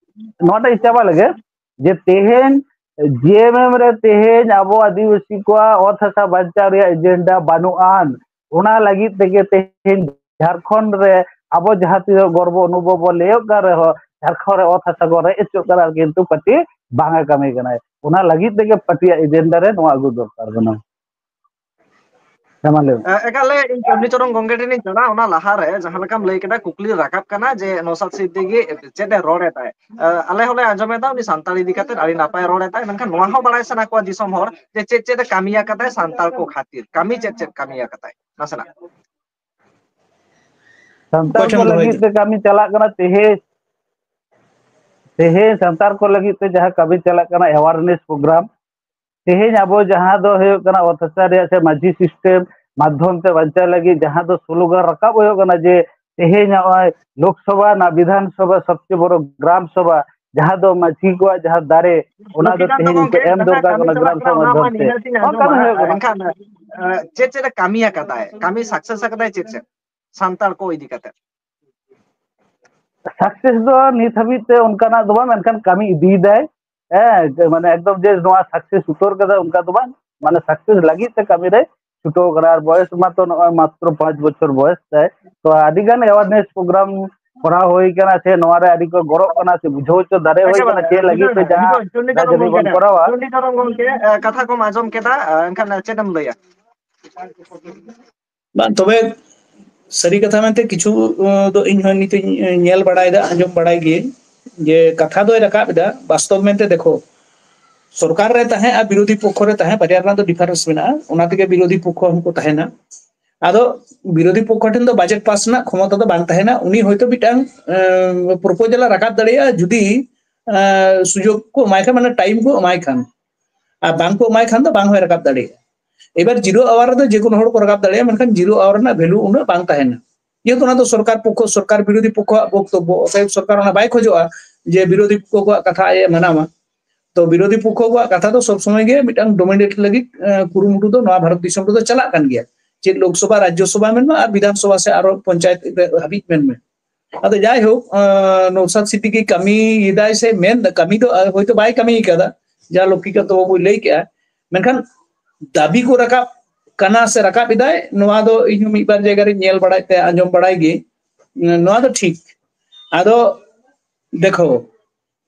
ᱱᱚᱣᱟᱴᱟᱜ ᱤᱧ ᱪᱟᱵᱟ ᱞᱮᱜᱮ, ᱡᱮ ᱛᱮᱦᱮᱧ ᱡᱮ ᱮᱢ ᱮᱢ ᱨᱮ ᱛᱮᱦᱮᱧ ᱟᱵᱚ ᱟᱹᱫᱤᱵᱟᱹᱥᱤ ᱠᱚᱣᱟᱜ ᱚᱛ ᱦᱟᱥᱟ ᱵᱟᱧᱪᱟᱣ ᱨᱮᱭᱟᱜ ᱮᱡᱮᱱᱰᱟ ᱵᱟᱹᱱᱩᱜ ᱟᱱ, ᱚᱱᱟ ᱞᱟᱹᱜᱤᱫ ᱛᱮᱜᱮ ᱛᱮᱦᱮᱧ ᱡᱷᱟᱲᱠᱷᱚᱸᱰ ᱨᱮ ᱟᱵᱚ ᱡᱟᱦᱟᱸ ᱛᱤᱱᱟᱹᱜ ᱜᱚᱨᱵᱚ ᱚᱱᱩᱵᱷᱚᱵ ᱵᱚᱱ ᱞᱟᱹᱭᱚᱜ ᱠᱟᱱ ᱨᱮᱦᱚᱸ, ᱡᱷᱟᱲᱠᱷᱚᱸᱰ ᱨᱮ ᱚᱛ ᱦᱟᱥᱟ ᱠᱚ ᱨᱮᱡ ᱦᱚᱪᱚᱜ ᱠᱟᱱᱟ, ᱠᱤᱱᱛᱩ ᱯᱟᱹᱴᱤ ᱵᱟᱝ ᱮ ᱠᱟᱹᱢᱤ ᱠᱟᱱᱟᱭ᱾ ᱚᱱᱟ ᱞᱟᱹᱜᱤᱫ ᱛᱮᱜᱮ ᱯᱟᱹᱴᱤᱭᱟᱜ ᱮᱡᱮᱱᱰᱟ ᱨᱮ ᱱᱚᱣᱟ ᱟᱹᱜᱩ ᱫᱚᱨᱠᱟᱨ ᱠᱟᱱᱟ᱾ ᱦᱮᱸ, ᱢᱟ ᱞᱟᱹᱭ ᱢᱮ᱾ ᱮ, ᱮᱠᱟᱞᱮ ᱤᱧ ᱪᱚᱱᱰᱤᱪᱚᱨᱚᱱ ᱜᱚᱝᱠᱮ ᱴᱷᱮᱱᱤᱧ ᱪᱟᱞᱟᱜᱼᱟ, ᱚᱱᱟ ᱞᱟᱦᱟᱨᱮ ᱡᱟᱦᱟᱸ ᱞᱮᱠᱟᱢ ᱞᱟᱹᱭ ᱠᱮᱫᱟ, ᱠᱩᱠᱞᱤ ᱨᱟᱠᱟᱵ ᱠᱟᱱᱟ ᱡᱮ ᱱᱚᱣᱥᱟᱫ ᱥᱤᱫᱫᱤᱠᱤ ᱪᱮᱫ ᱮ ᱨᱚᱲ ᱮᱫᱟᱭ᱾ ᱮ, ᱟᱞᱮ ᱦᱚᱸᱞᱮ ᱟᱸᱡᱚᱢᱮᱫᱟ ᱩᱱᱤ ᱥᱟᱱᱛᱟᱲ ᱤᱫᱤ ᱠᱟᱛᱮ ᱟᱹᱰᱤ ᱱᱟᱯᱟᱭ ᱨᱚᱲ ᱮᱫᱟᱭ, ᱢᱮᱱᱠᱷᱟᱱ ᱱᱚᱣᱟ ᱦᱚᱸ ᱵᱟᱲᱟᱭ ᱥᱟᱱᱟ ᱠᱚᱣᱟ ᱫᱤᱥᱚᱢ ᱦᱚᱲ ᱡᱮ ᱪᱮᱫ ᱪᱮᱫ ᱮ ᱠᱟᱹᱢᱤ ᱟᱠᱟᱫᱟᱭ ᱥᱟᱱᱛᱟᱲ ᱠᱚ ᱠᱷᱟᱹᱛᱤᱨ, ᱠᱟᱹᱢᱤ ᱪᱮᱫ ᱪᱮᱫ ᱠᱟᱹᱢᱤ ᱟᱠᱟᱫᱟᱭ ᱱᱟᱥᱮᱱᱟᱜ᱾ ᱥᱟᱱᱛᱟᱲ ᱠᱚ ᱠᱚᱪᱚᱝ ᱫᱚᱦᱚᱭ ᱞᱟᱹᱜᱤᱫ ᱫᱟᱹᱧ᱾ ᱛᱮ ᱠᱟᱹᱢᱤ ᱪᱟᱞᱟᱜ ᱠᱟᱱᱟ ᱛᱮᱦᱮᱧ, ᱛᱮᱦᱮᱧ ᱥᱟᱱᱛᱟᱲ ᱠᱚ ᱞᱟᱹᱜᱤᱫ ᱛᱮ ᱡᱟᱦᱟᱸ ᱠᱟᱹᱢᱤ ᱪᱟᱞᱟᱜ ᱠᱟᱱᱟ, awareness program, ᱛᱮᱦᱮᱧ ᱟᱵᱚ ᱡᱟᱦᱟᱸ ᱫᱚ ᱦᱩᱭᱩᱜ ᱠᱟᱱᱟ ᱚᱛ ᱦᱟᱥᱟ ᱨᱮᱭᱟᱜ ᱥᱮ ᱢᱟᱹᱡᱷᱤ system ᱢᱟᱫᱽᱫᱷᱚᱢ ᱛᱮ ᱵᱟᱧᱪᱟᱣ ᱞᱟᱹᱜᱤᱫ ᱡᱟᱦᱟᱸ ᱫᱚ ᱥᱞᱳᱜᱟᱱ ᱨᱟᱠᱟᱵ ᱦᱩᱭᱩᱜ ᱠᱟᱱᱟ ᱡᱮ ᱛᱮᱦᱮᱧ ᱱᱚᱜᱼᱚᱭ ᱞᱳᱠᱥᱚᱵᱷᱟ ᱨᱮᱱᱟᱜ ᱵᱤᱫᱷᱟᱱ ᱥᱚᱵᱷᱟ ᱥᱚᱵᱪᱮᱭᱮ ᱵᱚᱲᱚ ᱜᱨᱟᱢ ᱥᱚᱵᱷᱟ, ᱡᱟᱦᱟᱸ ᱫᱚ ᱢᱟᱹᱡᱷᱤ ᱠᱚᱣᱟᱜ ᱡᱟᱦᱟᱸ ᱫᱟᱲᱮ, ᱚᱱᱟ ᱫᱚ ᱥᱨᱤᱠᱟᱱᱛ ᱛᱮᱦᱮᱧ ᱩᱱᱠᱩ ᱜᱚᱢᱠᱮ, ᱮᱢ ᱡᱟᱦᱟᱸ ᱫᱚᱨᱠᱟᱨ ᱠᱟᱹᱢᱤ ᱠᱟᱱᱟ ᱪᱟᱞᱟᱜ ᱜᱨᱟᱢ ᱠᱟᱱᱟ, ᱥᱚᱵᱷᱟ ᱚᱱᱟ ᱢᱟ ᱢᱟᱫᱽᱫᱷᱚᱢ ᱛᱮ᱾ ᱱᱤᱦᱟᱹᱛᱤᱧ ᱚᱱᱠᱟᱱ ᱟᱸᱡᱚᱢᱟ, ᱦᱚᱸ ᱠᱟᱹᱢᱤ ᱦᱩᱭᱩᱜ ᱠᱟᱱᱟ᱾ ᱮᱱᱠᱷᱟᱱ, ᱮ, ᱪᱮᱫ ᱪᱮᱫ ᱮ ᱠᱟᱹᱢᱤ ᱟᱠᱟᱫᱟᱭ, ᱠᱟᱹᱢᱤ success ᱟᱠᱟᱫᱟᱭ ᱪᱮᱫ ᱪᱮᱫ ᱥᱟᱱᱛᱟᱲ ᱠᱚ ᱤᱫᱤ ᱠᱟᱛᱮ? Success ᱫᱚ ᱱᱤᱛ ᱦᱟᱹᱵᱤᱡ ᱛᱮ ᱚᱱᱠᱟᱱᱟᱜ ᱫᱚ ᱵᱟᱝ, ᱢᱮᱱᱠᱷᱟᱱ ᱠᱟᱹᱢᱤ ᱤᱫᱤᱭᱮᱫᱟᱭ᱾ ᱦᱮᱸ, ᱢᱟᱱᱮ ᱮᱠᱫᱚᱢ ᱡᱮ ᱱᱚᱣᱟ success ᱩᱛᱟᱹᱨ ᱠᱟᱫᱟ ᱚᱱᱠᱟ ᱫᱚ ᱵᱟᱝ, ᱢᱟᱱᱮ success ᱞᱟᱹᱜᱤᱫ ᱛᱮ ᱠᱟᱹᱢᱤ ᱨᱮ ᱪᱷᱩᱴᱟᱹᱣ ᱠᱟᱱᱟ᱾ ᱟᱨ ᱵᱚᱭᱮᱥ ᱢᱟᱛᱚ ᱱᱚᱜᱼᱚᱭ ᱢᱟᱛᱨᱚ ᱯᱟᱸᱪ ᱵᱚᱪᱷᱚᱨ ᱵᱚᱭᱮᱥ ᱛᱟᱭ, ᱛᱚ ᱟᱹᱰᱤ ᱜᱟᱱ awareness program ᱠᱚᱨᱟᱣ ᱦᱩᱭ ᱠᱟᱱᱟ, ᱥᱮ ᱱᱚᱣᱟ ᱨᱮ ᱟᱹᱰᱤ ᱠᱚ ᱜᱚᱲᱚᱜ ᱠᱟᱱᱟ, ᱥᱮ ᱵᱩᱡᱷᱟᱹᱣ ᱦᱚᱪᱚ ᱫᱟᱲᱮ ᱦᱩᱭ ᱟᱪᱪᱷᱟ, ᱠᱟᱱᱟ ᱪᱮᱫ ᱞᱟᱹᱜᱤᱫ ᱛᱮ ᱡᱟᱦᱟᱸ ᱪᱚᱱᱰᱤᱪᱚᱨᱚᱱ ᱨᱟᱡᱽᱱᱤᱛᱤ ᱵᱚᱱ ᱜᱚᱢᱠᱮ, ᱠᱚᱨᱟᱣᱟ᱾ ᱪᱚᱱᱰᱤᱪᱚᱨᱚᱱ ᱜᱚᱢᱠᱮ, ᱮ, ᱠᱟᱛᱷᱟ ᱠᱚᱢ ᱟᱸᱡᱚᱢ ᱠᱮᱫᱟ, ᱮ, ᱮᱱᱠᱷᱟᱱ ᱪᱮᱫ ᱮᱢ ᱞᱟᱹᱭᱟ? ᱵᱟᱝ, ᱛᱚᱵᱮ ᱥᱟᱹᱨᱤ ᱠᱟᱛᱷᱟ ᱢᱮᱱᱛᱮ ᱠᱤᱪᱷᱩ, ᱩ, ᱫᱚ ᱤᱧ ᱦᱚᱸ ᱱᱤᱛᱚᱜ ᱤᱧ ᱧᱮᱞ ᱵᱟᱲᱟᱭᱮᱫᱟ, ᱟᱸᱡᱚᱢ ᱵᱟᱲᱟᱭ ᱜᱤᱭᱟᱹᱧ, ᱡᱮ ᱠᱟᱛᱷᱟ ᱫᱚᱭ ᱨᱟᱠᱟᱵ ᱮᱫᱟ᱾ ᱵᱟᱥᱛᱚᱵ ᱢᱮᱱᱛᱮ ᱫᱮᱠᱷᱚ, ᱥᱚᱨᱠᱟᱨ ᱨᱮ ᱛᱟᱦᱮᱸ ᱟᱨ ᱵᱤᱨᱳᱫᱷᱤ ᱯᱚᱠᱠᱷᱚ ᱨᱮ ᱛᱟᱦᱮᱸ, ᱵᱟᱨᱭᱟ ᱨᱮᱱᱟᱜ ᱫᱚ difference ᱢᱮᱱᱟᱜᱼᱟ᱾ ᱚᱱᱟ ᱛᱮᱜᱮ ᱵᱤᱨᱳᱫᱷᱤ ᱯᱚᱠᱠᱷᱚ ᱦᱚᱸᱠᱚ ᱛᱟᱦᱮᱱᱟ᱾ ᱟᱫᱚ ᱵᱤᱨᱳᱫᱷᱤ ᱯᱚᱠᱠᱷᱚ ᱴᱷᱮᱱ ᱫᱚ ᱵᱟᱡᱮᱴ ᱯᱟᱥ ᱨᱮᱱᱟᱜ ᱠᱷᱚᱢᱚᱛᱟ ᱫᱚ ᱵᱟᱝ ᱛᱟᱦᱮᱱᱟ᱾ ᱩᱱᱤ ᱦᱚᱭᱛᱳ ᱢᱤᱫᱴᱟᱝ ᱯᱨᱚᱯᱳᱡᱟᱞ ᱮ ᱨᱟᱠᱟᱵ ᱫᱟᱲᱮᱭᱟᱜᱼᱟ, ᱡᱩᱫᱤ ᱥᱩᱡᱳᱜᱽ ᱠᱚ ᱮᱢᱟᱭ ᱠᱷᱟᱱ, ᱢᱟᱱᱮ ᱴᱟᱭᱤᱢ ᱠᱚ ᱮᱢᱟᱭ ᱠᱷᱟᱱ᱾ ᱟᱨ ᱵᱟᱝ ᱠᱚ ᱮᱢᱟᱭ ᱠᱷᱟᱱ ᱫᱚ ᱵᱟᱝ ᱦᱚᱸᱭ ᱨᱟᱠᱟᱵ ᱫᱟᱲᱮᱭᱟᱜᱼᱟ᱾ ᱮᱵᱟᱨ ᱡᱤᱨᱳ ᱟᱣᱟᱨ ᱨᱮᱫᱚ ᱡᱮ ᱠᱳᱱᱳ ᱦᱚᱲ ᱠᱚ ᱨᱟᱠᱟᱵ ᱫᱟᱲᱮᱭᱟᱜᱼᱟ, ᱢᱮᱱᱠᱷᱟᱱ ᱡᱤᱨᱳ ᱟᱣᱟᱨ ᱨᱮᱱᱟᱜ ᱵᱷᱮᱞᱩ ᱩᱱᱟᱹᱜ ᱵᱟᱝ ᱛᱟᱦᱮᱱᱟ᱾ ᱡᱮᱦᱮᱛᱩ ᱚᱱᱟ ᱫᱚ ᱥᱚᱨᱠᱟᱨ ᱯᱚᱠᱠᱷᱚ, ᱥᱚᱨᱠᱟᱨ ᱵᱤᱨᱳᱫᱷᱤ ᱯᱚᱠᱠᱷᱚᱣᱟᱜ ᱵᱚᱠᱛᱚᱵᱵᱚ, ᱚᱛᱚᱮᱵ ᱥᱚᱨᱠᱟᱨ ᱚᱱᱟ ᱵᱟᱭ ᱠᱷᱚᱡᱚᱜᱼᱟ ᱡᱮ ᱵᱤᱨᱳᱫᱷᱤ ᱯᱚᱠᱠᱷᱚ ᱠᱚᱣᱟᱜ ᱠᱟᱛᱷᱟ ᱟᱡ ᱮ ᱢᱟᱱᱟᱣᱟ᱾ ᱛᱚ ᱵᱤᱨᱳᱫᱷᱤ ᱯᱚᱠᱠᱷᱚ ᱠᱚᱣᱟᱜ ᱠᱟᱛᱷᱟ ᱫᱚ ᱥᱚᱵ ᱥᱚᱢᱚᱭ ᱜᱮ ᱢᱤᱫᱴᱟᱝ ᱰᱳᱢᱤᱱᱮᱴ ᱞᱟᱹᱜᱤᱫ ᱠᱩᱨᱩᱢᱩᱴᱩ ᱫᱚ ᱱᱚᱣᱟ ᱵᱷᱟᱨᱚᱛ ᱫᱤᱥᱚᱢ ᱨᱮᱫᱚ ᱪᱟᱞᱟᱜ ᱠᱟᱱ ᱜᱮᱭᱟ᱾ ᱪᱮᱫ ᱞᱳᱠᱥᱚᱵᱷᱟ, ᱨᱟᱡᱽᱡᱚᱥᱚᱵᱷᱟ ᱢᱮᱱᱢᱮ ᱟᱨ ᱵᱤᱫᱷᱟᱱ ᱥᱚᱵᱷᱟ ᱥᱮ ᱟᱨᱚ ᱯᱚᱧᱪᱟᱭᱮᱛ ᱦᱟᱹᱵᱤᱡ ᱢᱮᱱᱢᱮ᱾ ᱟᱫᱚ ᱡᱟᱭᱦᱳᱠ, ᱱᱚᱣᱥᱟᱫ ᱥᱤᱫᱫᱤᱠᱤ ᱠᱟᱹᱢᱤᱭᱮᱫᱟᱭ ᱥᱮ ᱢᱮᱱ ᱠᱟᱹᱢᱤ ᱫᱚ ᱦᱚᱭᱛᱳ ᱵᱟᱭ ᱠᱟᱹᱢᱤ ᱠᱟᱫᱟ, ᱡᱟ ᱞᱚᱠᱠᱷᱤᱠᱟᱱᱛᱚ ᱵᱟᱵᱩᱭ ᱞᱟᱹᱭ ᱠᱮᱜᱼᱟ, ᱢᱮᱱᱠᱷᱟᱱ ᱫᱟᱹᱵᱤ ᱠᱚ ᱨᱟᱠᱟᱵ ᱠᱟᱱᱟ ᱥᱮ ᱨᱟᱠᱟᱵ ᱮᱫᱟᱭ, ᱱᱚᱣᱟ ᱫᱚ ᱤᱧ ᱦᱚᱸ ᱢᱤᱫ ᱵᱟᱨ ᱡᱟᱭᱜᱟ ᱨᱮᱧ ᱧᱮᱞ ᱵᱟᱲᱟᱭ ᱛᱮ ᱟᱸᱡᱚᱢ ᱵᱟᱲᱟᱭ ᱜᱮ, ᱱᱚᱣᱟ ᱫᱚ ᱴᱷᱤᱠ᱾ ᱟᱫᱚ ᱫᱮᱠᱷᱚ,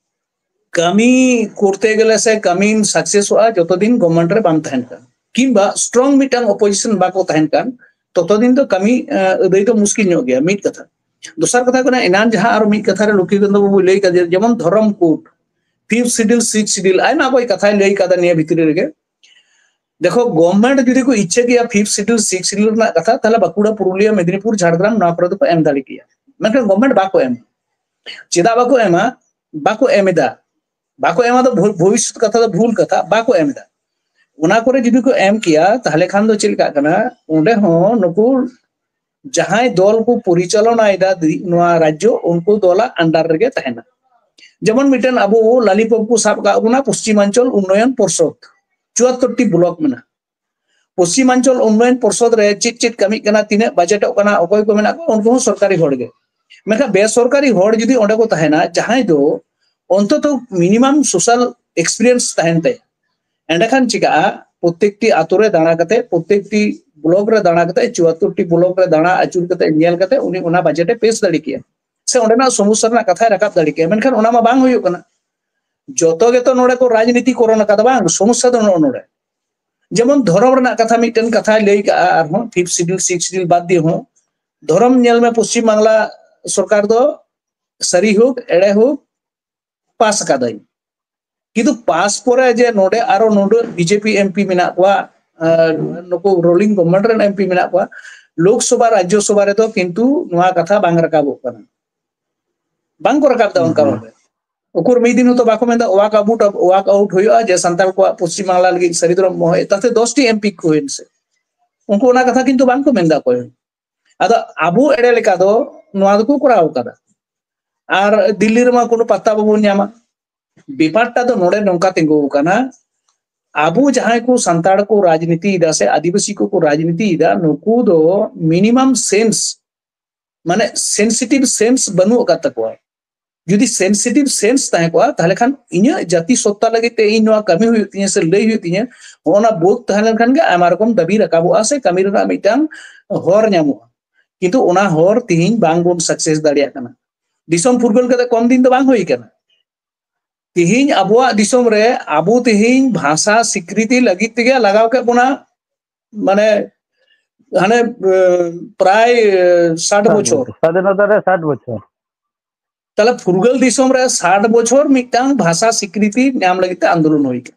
ᱠᱟᱹᱢᱤ ᱠᱚᱨᱛᱮ ᱜᱮᱞᱮ ᱥᱮ ᱠᱟᱹᱢᱤᱢ ᱥᱟᱠᱥᱮᱥᱚᱜᱼᱟ ᱡᱚᱛᱚ ᱫᱤᱱ ᱜᱚᱵᱷᱢᱮᱱᱴ ᱨᱮ ᱵᱟᱢ ᱛᱟᱦᱮᱱ ᱠᱟᱱ, ᱠᱤᱝᱵᱟ ᱥᱴᱨᱚᱝ ᱢᱤᱫᱴᱟᱝ ᱚᱯᱳᱡᱤᱥᱚᱱ ᱵᱟᱠᱚ ᱛᱟᱦᱮᱱ ᱠᱟᱱ, ᱛᱚᱛᱚ ᱫᱤᱱ ᱫᱚ ᱠᱟᱹᱢᱤ ᱟᱹᱫᱟᱹᱭ ᱫᱚ ᱢᱩᱥᱠᱤᱞ ᱧᱚᱜ ᱜᱮᱭᱟ, ᱢᱤᱫ ᱠᱟᱛᱷᱟ᱾ ᱫᱚᱥᱟᱨ ᱠᱟᱛᱷᱟ ᱠᱟᱱᱟ, ᱮᱱᱟᱱ ᱡᱟᱦᱟᱸ ᱟᱨᱚ ᱢᱤᱫ ᱠᱟᱛᱷᱟ ᱨᱮ ᱞᱚᱠᱠᱷᱤᱠᱟᱱᱛ ᱵᱟᱵᱩᱭ ᱞᱟᱹᱭ ᱠᱟᱫᱟ, ᱡᱮᱢᱚᱱ ᱫᱷᱚᱨᱚᱢ ᱠᱳᱰ, ᱯᱷᱤᱯᱛᱷ ᱥᱤᱰᱤᱞ, ᱥᱤᱠᱥ ᱥᱤᱰᱤᱞ, ᱟᱭᱢᱟ ᱚᱠᱚᱭ ᱠᱟᱛᱷᱟᱭ ᱞᱟᱹᱭ ᱠᱟᱫᱟ ᱱᱤᱭᱟᱹ ᱵᱷᱤᱛᱨᱤ ᱨᱮᱜᱮ᱾ ᱫᱮᱠᱷᱚ, ᱜᱚᱵᱷᱢᱮᱱᱴ ᱡᱩᱫᱤ ᱠᱚ ᱤᱪᱪᱷᱟᱹ ᱜᱮᱭᱟ ᱯᱷᱤᱯᱛᱷ ᱥᱤᱰᱤᱞ, ᱥᱤᱠᱥ ᱥᱤᱰᱤᱞ ᱨᱮᱱᱟᱜ ᱠᱟᱛᱷᱟ, ᱛᱟᱦᱞᱮ ᱵᱟᱸᱠᱩᱲᱟ, ᱯᱩᱨᱩᱞᱤᱭᱟᱹ, ᱢᱮᱫᱽᱱᱤᱯᱩᱨ, ᱡᱷᱟᱲᱜᱨᱟᱢ, ᱱᱚᱣᱟ ᱠᱚᱨᱮ ᱫᱚᱠᱚ ᱮᱢ ᱫᱟᱲᱮ ᱠᱮᱭᱟ, ᱢᱮᱱᱠᱷᱟᱱ ᱜᱚᱵᱷᱢᱮᱱᱴ ᱵᱟᱠᱚ ᱮᱢᱟ᱾ ᱪᱮᱫᱟᱜ ᱵᱟᱠᱚ ᱮᱢᱟ? ᱵᱟᱠᱚ ᱮᱢ ᱮᱫᱟ᱾ ᱵᱟᱠᱚ ᱮᱢᱟ ᱫᱚ ᱵᱷᱚᱵᱤᱥᱥᱚᱛ ᱠᱟᱛᱷᱟ ᱫᱚ ᱵᱷᱩᱞ ᱠᱟᱛᱷᱟ, ᱵᱟᱠᱚ ᱮᱢ ᱮᱫᱟ᱾ ᱚᱱᱟ ᱠᱚᱨᱮ ᱡᱩᱫᱤ ᱠᱚ ᱮᱢ ᱠᱮᱭᱟ, ᱛᱟᱦᱞᱮ ᱠᱷᱟᱱ ᱫᱚ ᱪᱮᱫ ᱞᱮᱠᱟᱜ ᱠᱟᱱᱟ, ᱚᱸᱰᱮ ᱦᱚᱸ ᱱᱩᱠᱩ ᱡᱟᱦᱟᱸᱭ ᱫᱚᱞ ᱠᱚ ᱯᱚᱨᱤᱪᱟᱞᱚᱱᱟᱭᱮᱫᱟ ᱱᱚᱣᱟ ᱨᱟᱡᱽᱡᱚ, ᱩᱱᱠᱩ ᱫᱚᱞᱟᱜ ᱟᱱᱰᱟᱨ ᱨᱮᱜᱮ ᱛᱟᱦᱮᱱᱟ᱾ ᱡᱮᱢᱚᱱ ᱢᱤᱫᱴᱮᱱ ᱟᱵᱚ ᱞᱟᱞᱤᱯᱚᱯ ᱠᱚ ᱥᱟᱵ ᱠᱟᱜ ᱵᱚᱱᱟ, ᱯᱚᱥᱪᱤᱢᱟᱧᱪᱚᱞ ᱩᱱᱱᱚᱭᱚᱱ ᱯᱚᱨᱥᱚᱫ, ᱪᱩᱣᱟᱛᱛᱚᱨ ᱴᱤ ᱵᱞᱚᱠ ᱢᱮᱱᱟᱜᱼᱟ᱾ ᱯᱚᱥᱪᱤᱢᱟᱧᱪᱚᱞ ᱩᱱᱱᱚᱭᱚᱱ ᱯᱚᱨᱥᱚᱫ ᱨᱮ ᱪᱮᱫ ᱪᱮᱫ ᱠᱟᱹᱢᱤᱜ ᱠᱟᱱᱟ, ᱛᱤᱱᱟᱹᱜ ᱵᱟᱡᱮᱴᱚᱜ ᱠᱟᱱᱟ, ᱚᱠᱚᱭ ᱠᱚ ᱢᱮᱱᱟᱜ ᱠᱚᱣᱟ, ᱩᱱᱠᱩ ᱦᱚᱸ ᱥᱚᱨᱠᱟᱨᱤ ᱦᱚᱲ ᱜᱮ᱾ ᱢᱮᱱᱠᱷᱟᱱ ᱵᱮᱥᱚᱨᱠᱟᱨᱤ ᱦᱚᱲ ᱡᱩᱫᱤ ᱚᱸᱰᱮ ᱠᱚ ᱛᱟᱦᱮᱱᱟ, ᱡᱟᱦᱟᱸᱭ ᱫᱚ ᱚᱱᱛᱚᱛᱚ ᱢᱤᱱᱤᱢᱟᱢ ᱥᱳᱥᱟᱞ ᱮᱠᱥᱯᱤᱨᱤᱭᱮᱱᱥ ᱛᱟᱦᱮᱱ ᱛᱟᱭᱟ, ᱮᱸᱰᱮᱠᱷᱟᱱ ᱪᱤᱠᱟᱜᱼᱟ, ᱯᱨᱚᱛᱮᱠᱴᱤ ᱟᱛᱳ ᱨᱮ ᱫᱟᱬᱟ ᱠᱟᱛᱮ, ᱯᱨᱚᱛᱮᱠᱴᱤ ᱵᱞᱚᱠ ᱨᱮ ᱫᱟᱬᱟ ᱠᱟᱛᱮ, ᱪᱩᱣᱟᱛᱛᱚᱨ ᱴᱤ ᱵᱞᱚᱠ ᱨᱮ ᱫᱟᱬᱟ ᱟᱹᱪᱩᱨ ᱠᱟᱛᱮ, ᱧᱮᱞ ᱠᱟᱛᱮ ᱩᱱᱤ ᱚᱱᱟ ᱵᱟᱡᱮᱴ ᱮ ᱯᱮᱥ ᱫᱟᱲᱮ ᱠᱮᱭᱟ, ᱥᱮ ᱚᱸᱰᱮᱱᱟᱜ ᱥᱚᱢᱚᱥᱥᱟ ᱨᱮᱱᱟᱜ ᱠᱟᱛᱷᱟᱭ ᱨᱟᱠᱟᱵ ᱫᱟᱲᱮ ᱠᱮᱭᱟ᱾ ᱢᱮᱱᱠᱷᱟᱱ ᱚᱱᱟ ᱢᱟ ᱵᱟᱝ ᱦᱩᱭᱩᱜ ᱠᱟᱱᱟ᱾ ᱡᱚᱛᱚ ᱜᱮᱛᱚ ᱱᱚᱰᱮ ᱠᱚ ᱨᱟᱡᱽᱱᱤᱛᱤ ᱠᱚᱨᱚᱱ ᱟᱠᱟᱫᱟ, ᱵᱟᱝ, ᱥᱚᱢᱚᱥᱥᱟ ᱫᱚ ᱱᱚᱜᱼᱚ ᱱᱚᱰᱮ᱾ ᱡᱮᱢᱚᱱ ᱫᱷᱚᱨᱚᱢ ᱨᱮᱱᱟᱜ ᱠᱟᱛᱷᱟ ᱢᱤᱫᱴᱮᱱ ᱠᱟᱛᱷᱟᱭ ᱞᱟᱹᱭ ᱠᱟᱜᱼᱟ, ᱟᱨᱦᱚᱸ ᱯᱷᱤᱯᱛᱷ ᱥᱤᱰᱤᱞ, ᱥᱤᱠᱥ ᱥᱤᱰᱤᱞ ᱵᱟᱫ ᱫᱤᱭᱮ ᱦᱚᱸ ᱫᱷᱚᱨᱚᱢ ᱧᱮᱞ ᱢᱮ, ᱯᱚᱥᱪᱤᱢ ᱵᱟᱝᱞᱟ ᱥᱚᱨᱠᱟᱨ ᱫᱚ ᱥᱟᱹᱨᱤ ᱦᱳᱠ ᱮᱲᱮ ᱦᱳᱠ ᱯᱟᱥ ᱟᱠᱟᱫᱟᱭ, ᱠᱤᱱᱛᱩ ᱯᱟᱥ ᱯᱚᱨᱮ ᱡᱮ ᱱᱚᱰᱮ ᱟᱨᱚ ᱱᱚᱰᱮ ᱵᱤᱡᱮᱯᱤ ᱮᱢᱯᱤ ᱢᱮᱱᱟᱜ ᱠᱚᱣᱟ, ᱟᱨ ᱱᱩᱠᱩ ᱨᱩᱞᱤᱝ ᱜᱚᱵᱷᱚᱨᱱᱢᱮᱱᱴ ᱨᱮᱱ ᱮᱢᱯᱤ ᱢᱮᱱᱟᱜ ᱠᱚᱣᱟ, ᱞᱳᱠᱥᱚᱵᱷᱟ ᱨᱟᱡᱽᱡᱚᱥᱚᱵᱷᱟ ᱨᱮᱫᱚ ᱠᱤᱱᱛᱩ ᱱᱚᱣᱟ ᱠᱟᱛᱷᱟ ᱵᱟᱝ ᱨᱟᱠᱟᱵᱚᱜ ᱠᱟᱱᱟ, ᱵᱟᱝ ᱠᱚ ᱨᱟᱠᱟᱵ ᱮᱫᱟ ᱚᱱᱠᱟ ᱵᱷᱟᱵᱮ᱾ ᱩᱠᱩᱨ ᱢᱤᱫ ᱫᱤᱱ ᱦᱚᱸᱛᱚ ᱵᱟᱠᱚ ᱢᱮᱱᱫᱟ ᱳᱣᱟᱠ ᱟᱣᱩᱴ, ᱳᱣᱟᱠ ᱟᱣᱩᱴ ᱦᱩᱭᱩᱜᱼᱟ, ᱡᱮ ᱥᱟᱱᱛᱟᱲ ᱠᱚᱣᱟᱜ ᱯᱚᱥᱪᱤᱢ ᱵᱟᱝᱞᱟ ᱞᱟᱹᱜᱤᱫ ᱥᱟᱹᱨᱤ ᱫᱷᱚᱨᱚᱢ ᱦᱚᱦᱚᱭ, ᱛᱟᱛᱮ ᱫᱚᱥᱴᱤ ᱮᱢᱯᱤ ᱠᱚ ᱦᱩᱭᱮᱱ ᱥᱮ, ᱩᱱᱠᱩ ᱚᱱᱟ ᱠᱟᱛᱷᱟ ᱠᱤᱱᱛᱩ ᱵᱟᱝ ᱠᱚ ᱢᱮᱱᱫᱟ ᱚᱠᱚᱭ ᱦᱚᱸ᱾ ᱟᱫᱚ ᱟᱵᱚ ᱮᱲᱮ ᱞᱮᱠᱟ ᱫᱚ ᱱᱚᱣᱟ ᱫᱚᱠᱚ ᱠᱚᱨᱟᱣ ᱠᱟᱫᱟ, ᱟᱨ ᱫᱤᱞᱞᱤ ᱨᱮᱢᱟ ᱠᱳᱱᱳ ᱯᱟᱛᱛᱟ ᱵᱟᱵᱚᱱ ᱧᱟᱢᱟ᱾ ᱵᱮᱯᱟᱨᱴᱟ ᱫᱚ ᱱᱚᱰᱮ ᱱᱚᱝᱠᱟ ᱛᱤᱸᱜᱩ ᱟᱠᱟᱱᱟ, ᱟᱵᱚ ᱡᱟᱦᱟᱸᱭ ᱠᱚ ᱥᱟᱱᱛᱟᱲ ᱠᱚ ᱨᱟᱡᱽᱱᱤᱛᱤᱭᱮᱫᱟ ᱥᱮ ᱟᱹᱫᱤᱵᱟᱹᱥᱤ ᱠᱚᱠᱚ ᱨᱟᱡᱽᱱᱤᱛᱤᱭᱮᱫᱟ, ᱱᱩᱠᱩ ᱫᱚ ᱢᱤᱱᱤᱢᱟᱢ ᱥᱮᱱᱥ, ᱢᱟᱱᱮ ᱥᱮᱱᱥᱤᱴᱤᱵᱷ ᱥᱮᱱᱥ ᱵᱟᱹᱱᱩᱜ ᱟᱠᱟᱫ ᱛᱟᱠᱚᱣᱟ᱾ ᱡᱩᱫᱤ ᱥᱮᱱᱥᱤᱴᱤᱵᱷ ᱥᱮᱱᱥ ᱛᱟᱦᱮᱸ ᱠᱚᱜᱼᱟ, ᱛᱟᱦᱚᱞᱮ ᱠᱷᱟᱱ ᱤᱧᱟᱹᱜ ᱡᱟᱹᱛᱤ ᱥᱚᱛᱛᱟ ᱞᱟᱹᱜᱤᱫ ᱛᱮ ᱤᱧ ᱱᱚᱣᱟ ᱠᱟᱹᱢᱤ ᱦᱩᱭᱩᱜ ᱛᱤᱧᱟᱹ ᱥᱮ ᱞᱟᱹᱭ ᱦᱩᱭᱩᱜ ᱛᱤᱧᱟᱹ, ᱚᱱᱟ ᱵᱳᱫᱷ ᱛᱟᱦᱮᱸ ᱞᱮᱱᱠᱷᱟᱱ ᱜᱮ ᱟᱭᱢᱟ ᱨᱚᱠᱚᱢ ᱫᱟᱹᱵᱤ ᱨᱟᱠᱟᱵᱚᱜᱼᱟ ᱥᱮ ᱠᱟᱹᱢᱤ ᱨᱮᱱᱟᱜ ᱢᱤᱫᱴᱟᱝ ᱦᱚᱨ ᱧᱟᱢᱚᱜᱼᱟ᱾ ᱠᱤᱱᱛᱩ ᱚᱱᱟ ᱦᱚᱨ ᱛᱮᱦᱮᱧ ᱵᱟᱝ ᱵᱚᱱ ᱥᱟᱠᱥᱮᱥ ᱫᱟᱲᱮᱭᱟᱜ ᱠᱟᱱᱟ᱾ ᱫᱤᱥᱚᱢ ᱯᱷᱩᱨᱜᱟᱹᱞ ᱠᱟᱛᱮ ᱠᱚᱢ ᱫᱤᱱ ᱫᱚ ᱵᱟᱝ ᱦᱩᱭ ᱠᱟᱱᱟ᱾ ᱛᱮᱦᱮᱧ ᱟᱵᱚᱣᱟᱜ ᱫᱤᱥᱚᱢ ᱨᱮ ᱟᱵᱚ ᱛᱮᱦᱮᱧ ᱵᱷᱟᱥᱟ ᱥᱤᱠᱨᱤᱛᱤ ᱞᱟᱹᱜᱤᱫ ᱛᱮᱜᱮ ᱞᱟᱜᱟᱣ ᱠᱮᱫ ᱵᱚᱱᱟ, ᱢᱟᱱᱮ ᱦᱟᱱᱮ ᱮ, ᱯᱨᱟᱭ ᱮ, ᱥᱟᱴ ᱵᱚᱪᱷᱚᱨ᱾ ᱥᱟᱫᱷᱤᱱᱚᱛᱟ ᱨᱮ ᱥᱟᱴ ᱵᱚᱪᱷᱚᱨ᱾ ᱛᱟᱦᱞᱮ ᱯᱷᱩᱨᱜᱟᱹᱞ ᱫᱤᱥᱚᱢ ᱨᱮ ᱥᱟᱴ ᱵᱚᱪᱷᱚᱨ ᱢᱤᱫᱴᱟᱝ ᱵᱷᱟᱥᱟ ᱥᱤᱠᱨᱤᱛᱤ ᱧᱟᱢ ᱞᱟᱹᱜᱤᱫ ᱛᱮ ᱟᱱᱫᱳᱞᱚᱱ ᱦᱩᱭ ᱠᱟᱱᱟ᱾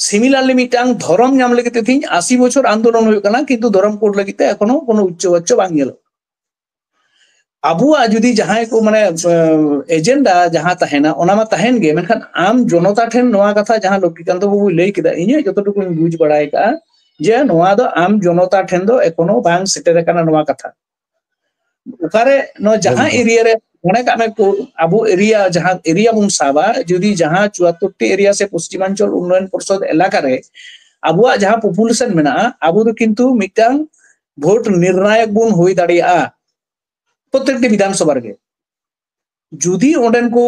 ᱥᱤᱢᱤᱞᱟᱨᱞᱤ ᱢᱤᱫᱴᱟᱝ ᱫᱷᱚᱨᱚᱢ ᱧᱟᱢ ᱞᱟᱹᱜᱤᱫ ᱛᱮ ᱛᱮᱦᱮᱧ ᱟᱥᱤ ᱵᱚᱪᱷᱚᱨ ᱟᱱᱫᱳᱞᱚᱱ ᱦᱩᱭᱩᱜ ᱠᱟᱱᱟ, ᱠᱤᱱᱛᱩ ᱫᱷᱚᱨᱚᱢ ᱠᱳᱰ ᱞᱟᱹᱜᱤᱫ ᱛᱮ ᱮᱠᱷᱚᱱᱳ ᱠᱳᱱᱳ ᱩᱪᱪᱚ ᱵᱟᱪᱪᱚ ᱵᱟᱝ ᱧᱮᱞᱚᱜ᱾ ᱟᱵᱚᱣᱟᱜ ᱡᱩᱫᱤ ᱡᱟᱦᱟᱸᱭ ᱠᱚ ᱢᱟᱱᱮ ᱮᱡᱮᱱᱰᱟ ᱡᱟᱦᱟᱸ ᱛᱟᱦᱮᱱᱟ, ᱚᱱᱟ ᱢᱟ ᱛᱟᱦᱮᱱ ᱜᱮ, ᱢᱮᱱᱠᱷᱟᱱ ᱟᱢ ᱡᱚᱱᱚᱛᱟ ᱴᱷᱮᱱ ᱱᱚᱣᱟ ᱠᱟᱛᱷᱟ ᱡᱟᱦᱟᱸ ᱞᱚᱠᱠᱷᱤᱠᱟᱱᱛᱚ ᱵᱟᱵᱩᱭ ᱞᱟᱹᱭ ᱠᱮᱫᱟ, ᱤᱧᱟᱹᱜ ᱡᱚᱛᱚ ᱴᱩᱠᱩᱧ ᱵᱩᱡᱽ ᱵᱟᱲᱟᱭ ᱠᱟᱜᱼᱟ ᱡᱮ ᱱᱚᱣᱟ ᱫᱚ ᱟᱢ ᱡᱚᱱᱚᱛᱟ ᱴᱷᱮᱱ ᱫᱚ ᱮᱠᱷᱚᱱᱳ ᱵᱟᱝ ᱥᱮᱴᱮᱨ ᱟᱠᱟᱱᱟ ᱱᱚᱣᱟ ᱠᱟᱛᱷᱟ᱾ ᱚᱠᱟᱨᱮ ᱱᱚᱣᱟ ᱡᱟᱦᱟᱸ ᱮᱠᱫᱚᱢ᱾ ᱮᱨᱤᱭᱟ ᱨᱮ, ᱢᱚᱱᱮ ᱠᱟᱜ ᱢᱮ ᱠᱚ, ᱟᱵᱚ ᱮᱨᱤᱭᱟ, ᱡᱟᱦᱟᱸ ᱮᱨᱤᱭᱟ ᱵᱚᱱ ᱥᱟᱵᱟ, ᱡᱩᱫᱤ ᱡᱟᱦᱟᱸ ᱪᱩᱣᱟᱛᱛᱳᱨ ᱴᱤ ᱮᱨᱤᱭᱟ ᱥᱮ ᱯᱚᱥᱪᱤᱢᱟᱧᱪᱚᱞ ᱩᱱᱱᱚᱭᱚᱱ ᱯᱚᱨᱥᱚᱫ ᱮᱞᱟᱠᱟ ᱨᱮ ᱟᱵᱚᱣᱟᱜ ᱡᱟᱦᱟᱸ ᱯᱚᱯᱩᱞᱮᱥᱚᱱ ᱢᱮᱱᱟᱜᱼᱟ, ᱟᱵᱚ ᱫᱚ ᱠᱤᱱᱛᱩ ᱢᱤᱫᱴᱟᱝ ᱵᱷᱳᱴ ᱱᱤᱨᱱᱟᱭᱚᱠ ᱵᱚᱱ ᱦᱩᱭ ᱫᱟᱲᱮᱭᱟᱜᱼᱟ ᱯᱨᱚᱛᱮᱠᱴᱤ ᱵᱤᱫᱷᱟᱱ ᱥᱚᱵᱷᱟ ᱨᱮᱜᱮ᱾ ᱡᱩᱫᱤ ᱚᱸᱰᱮᱱ ᱠᱚ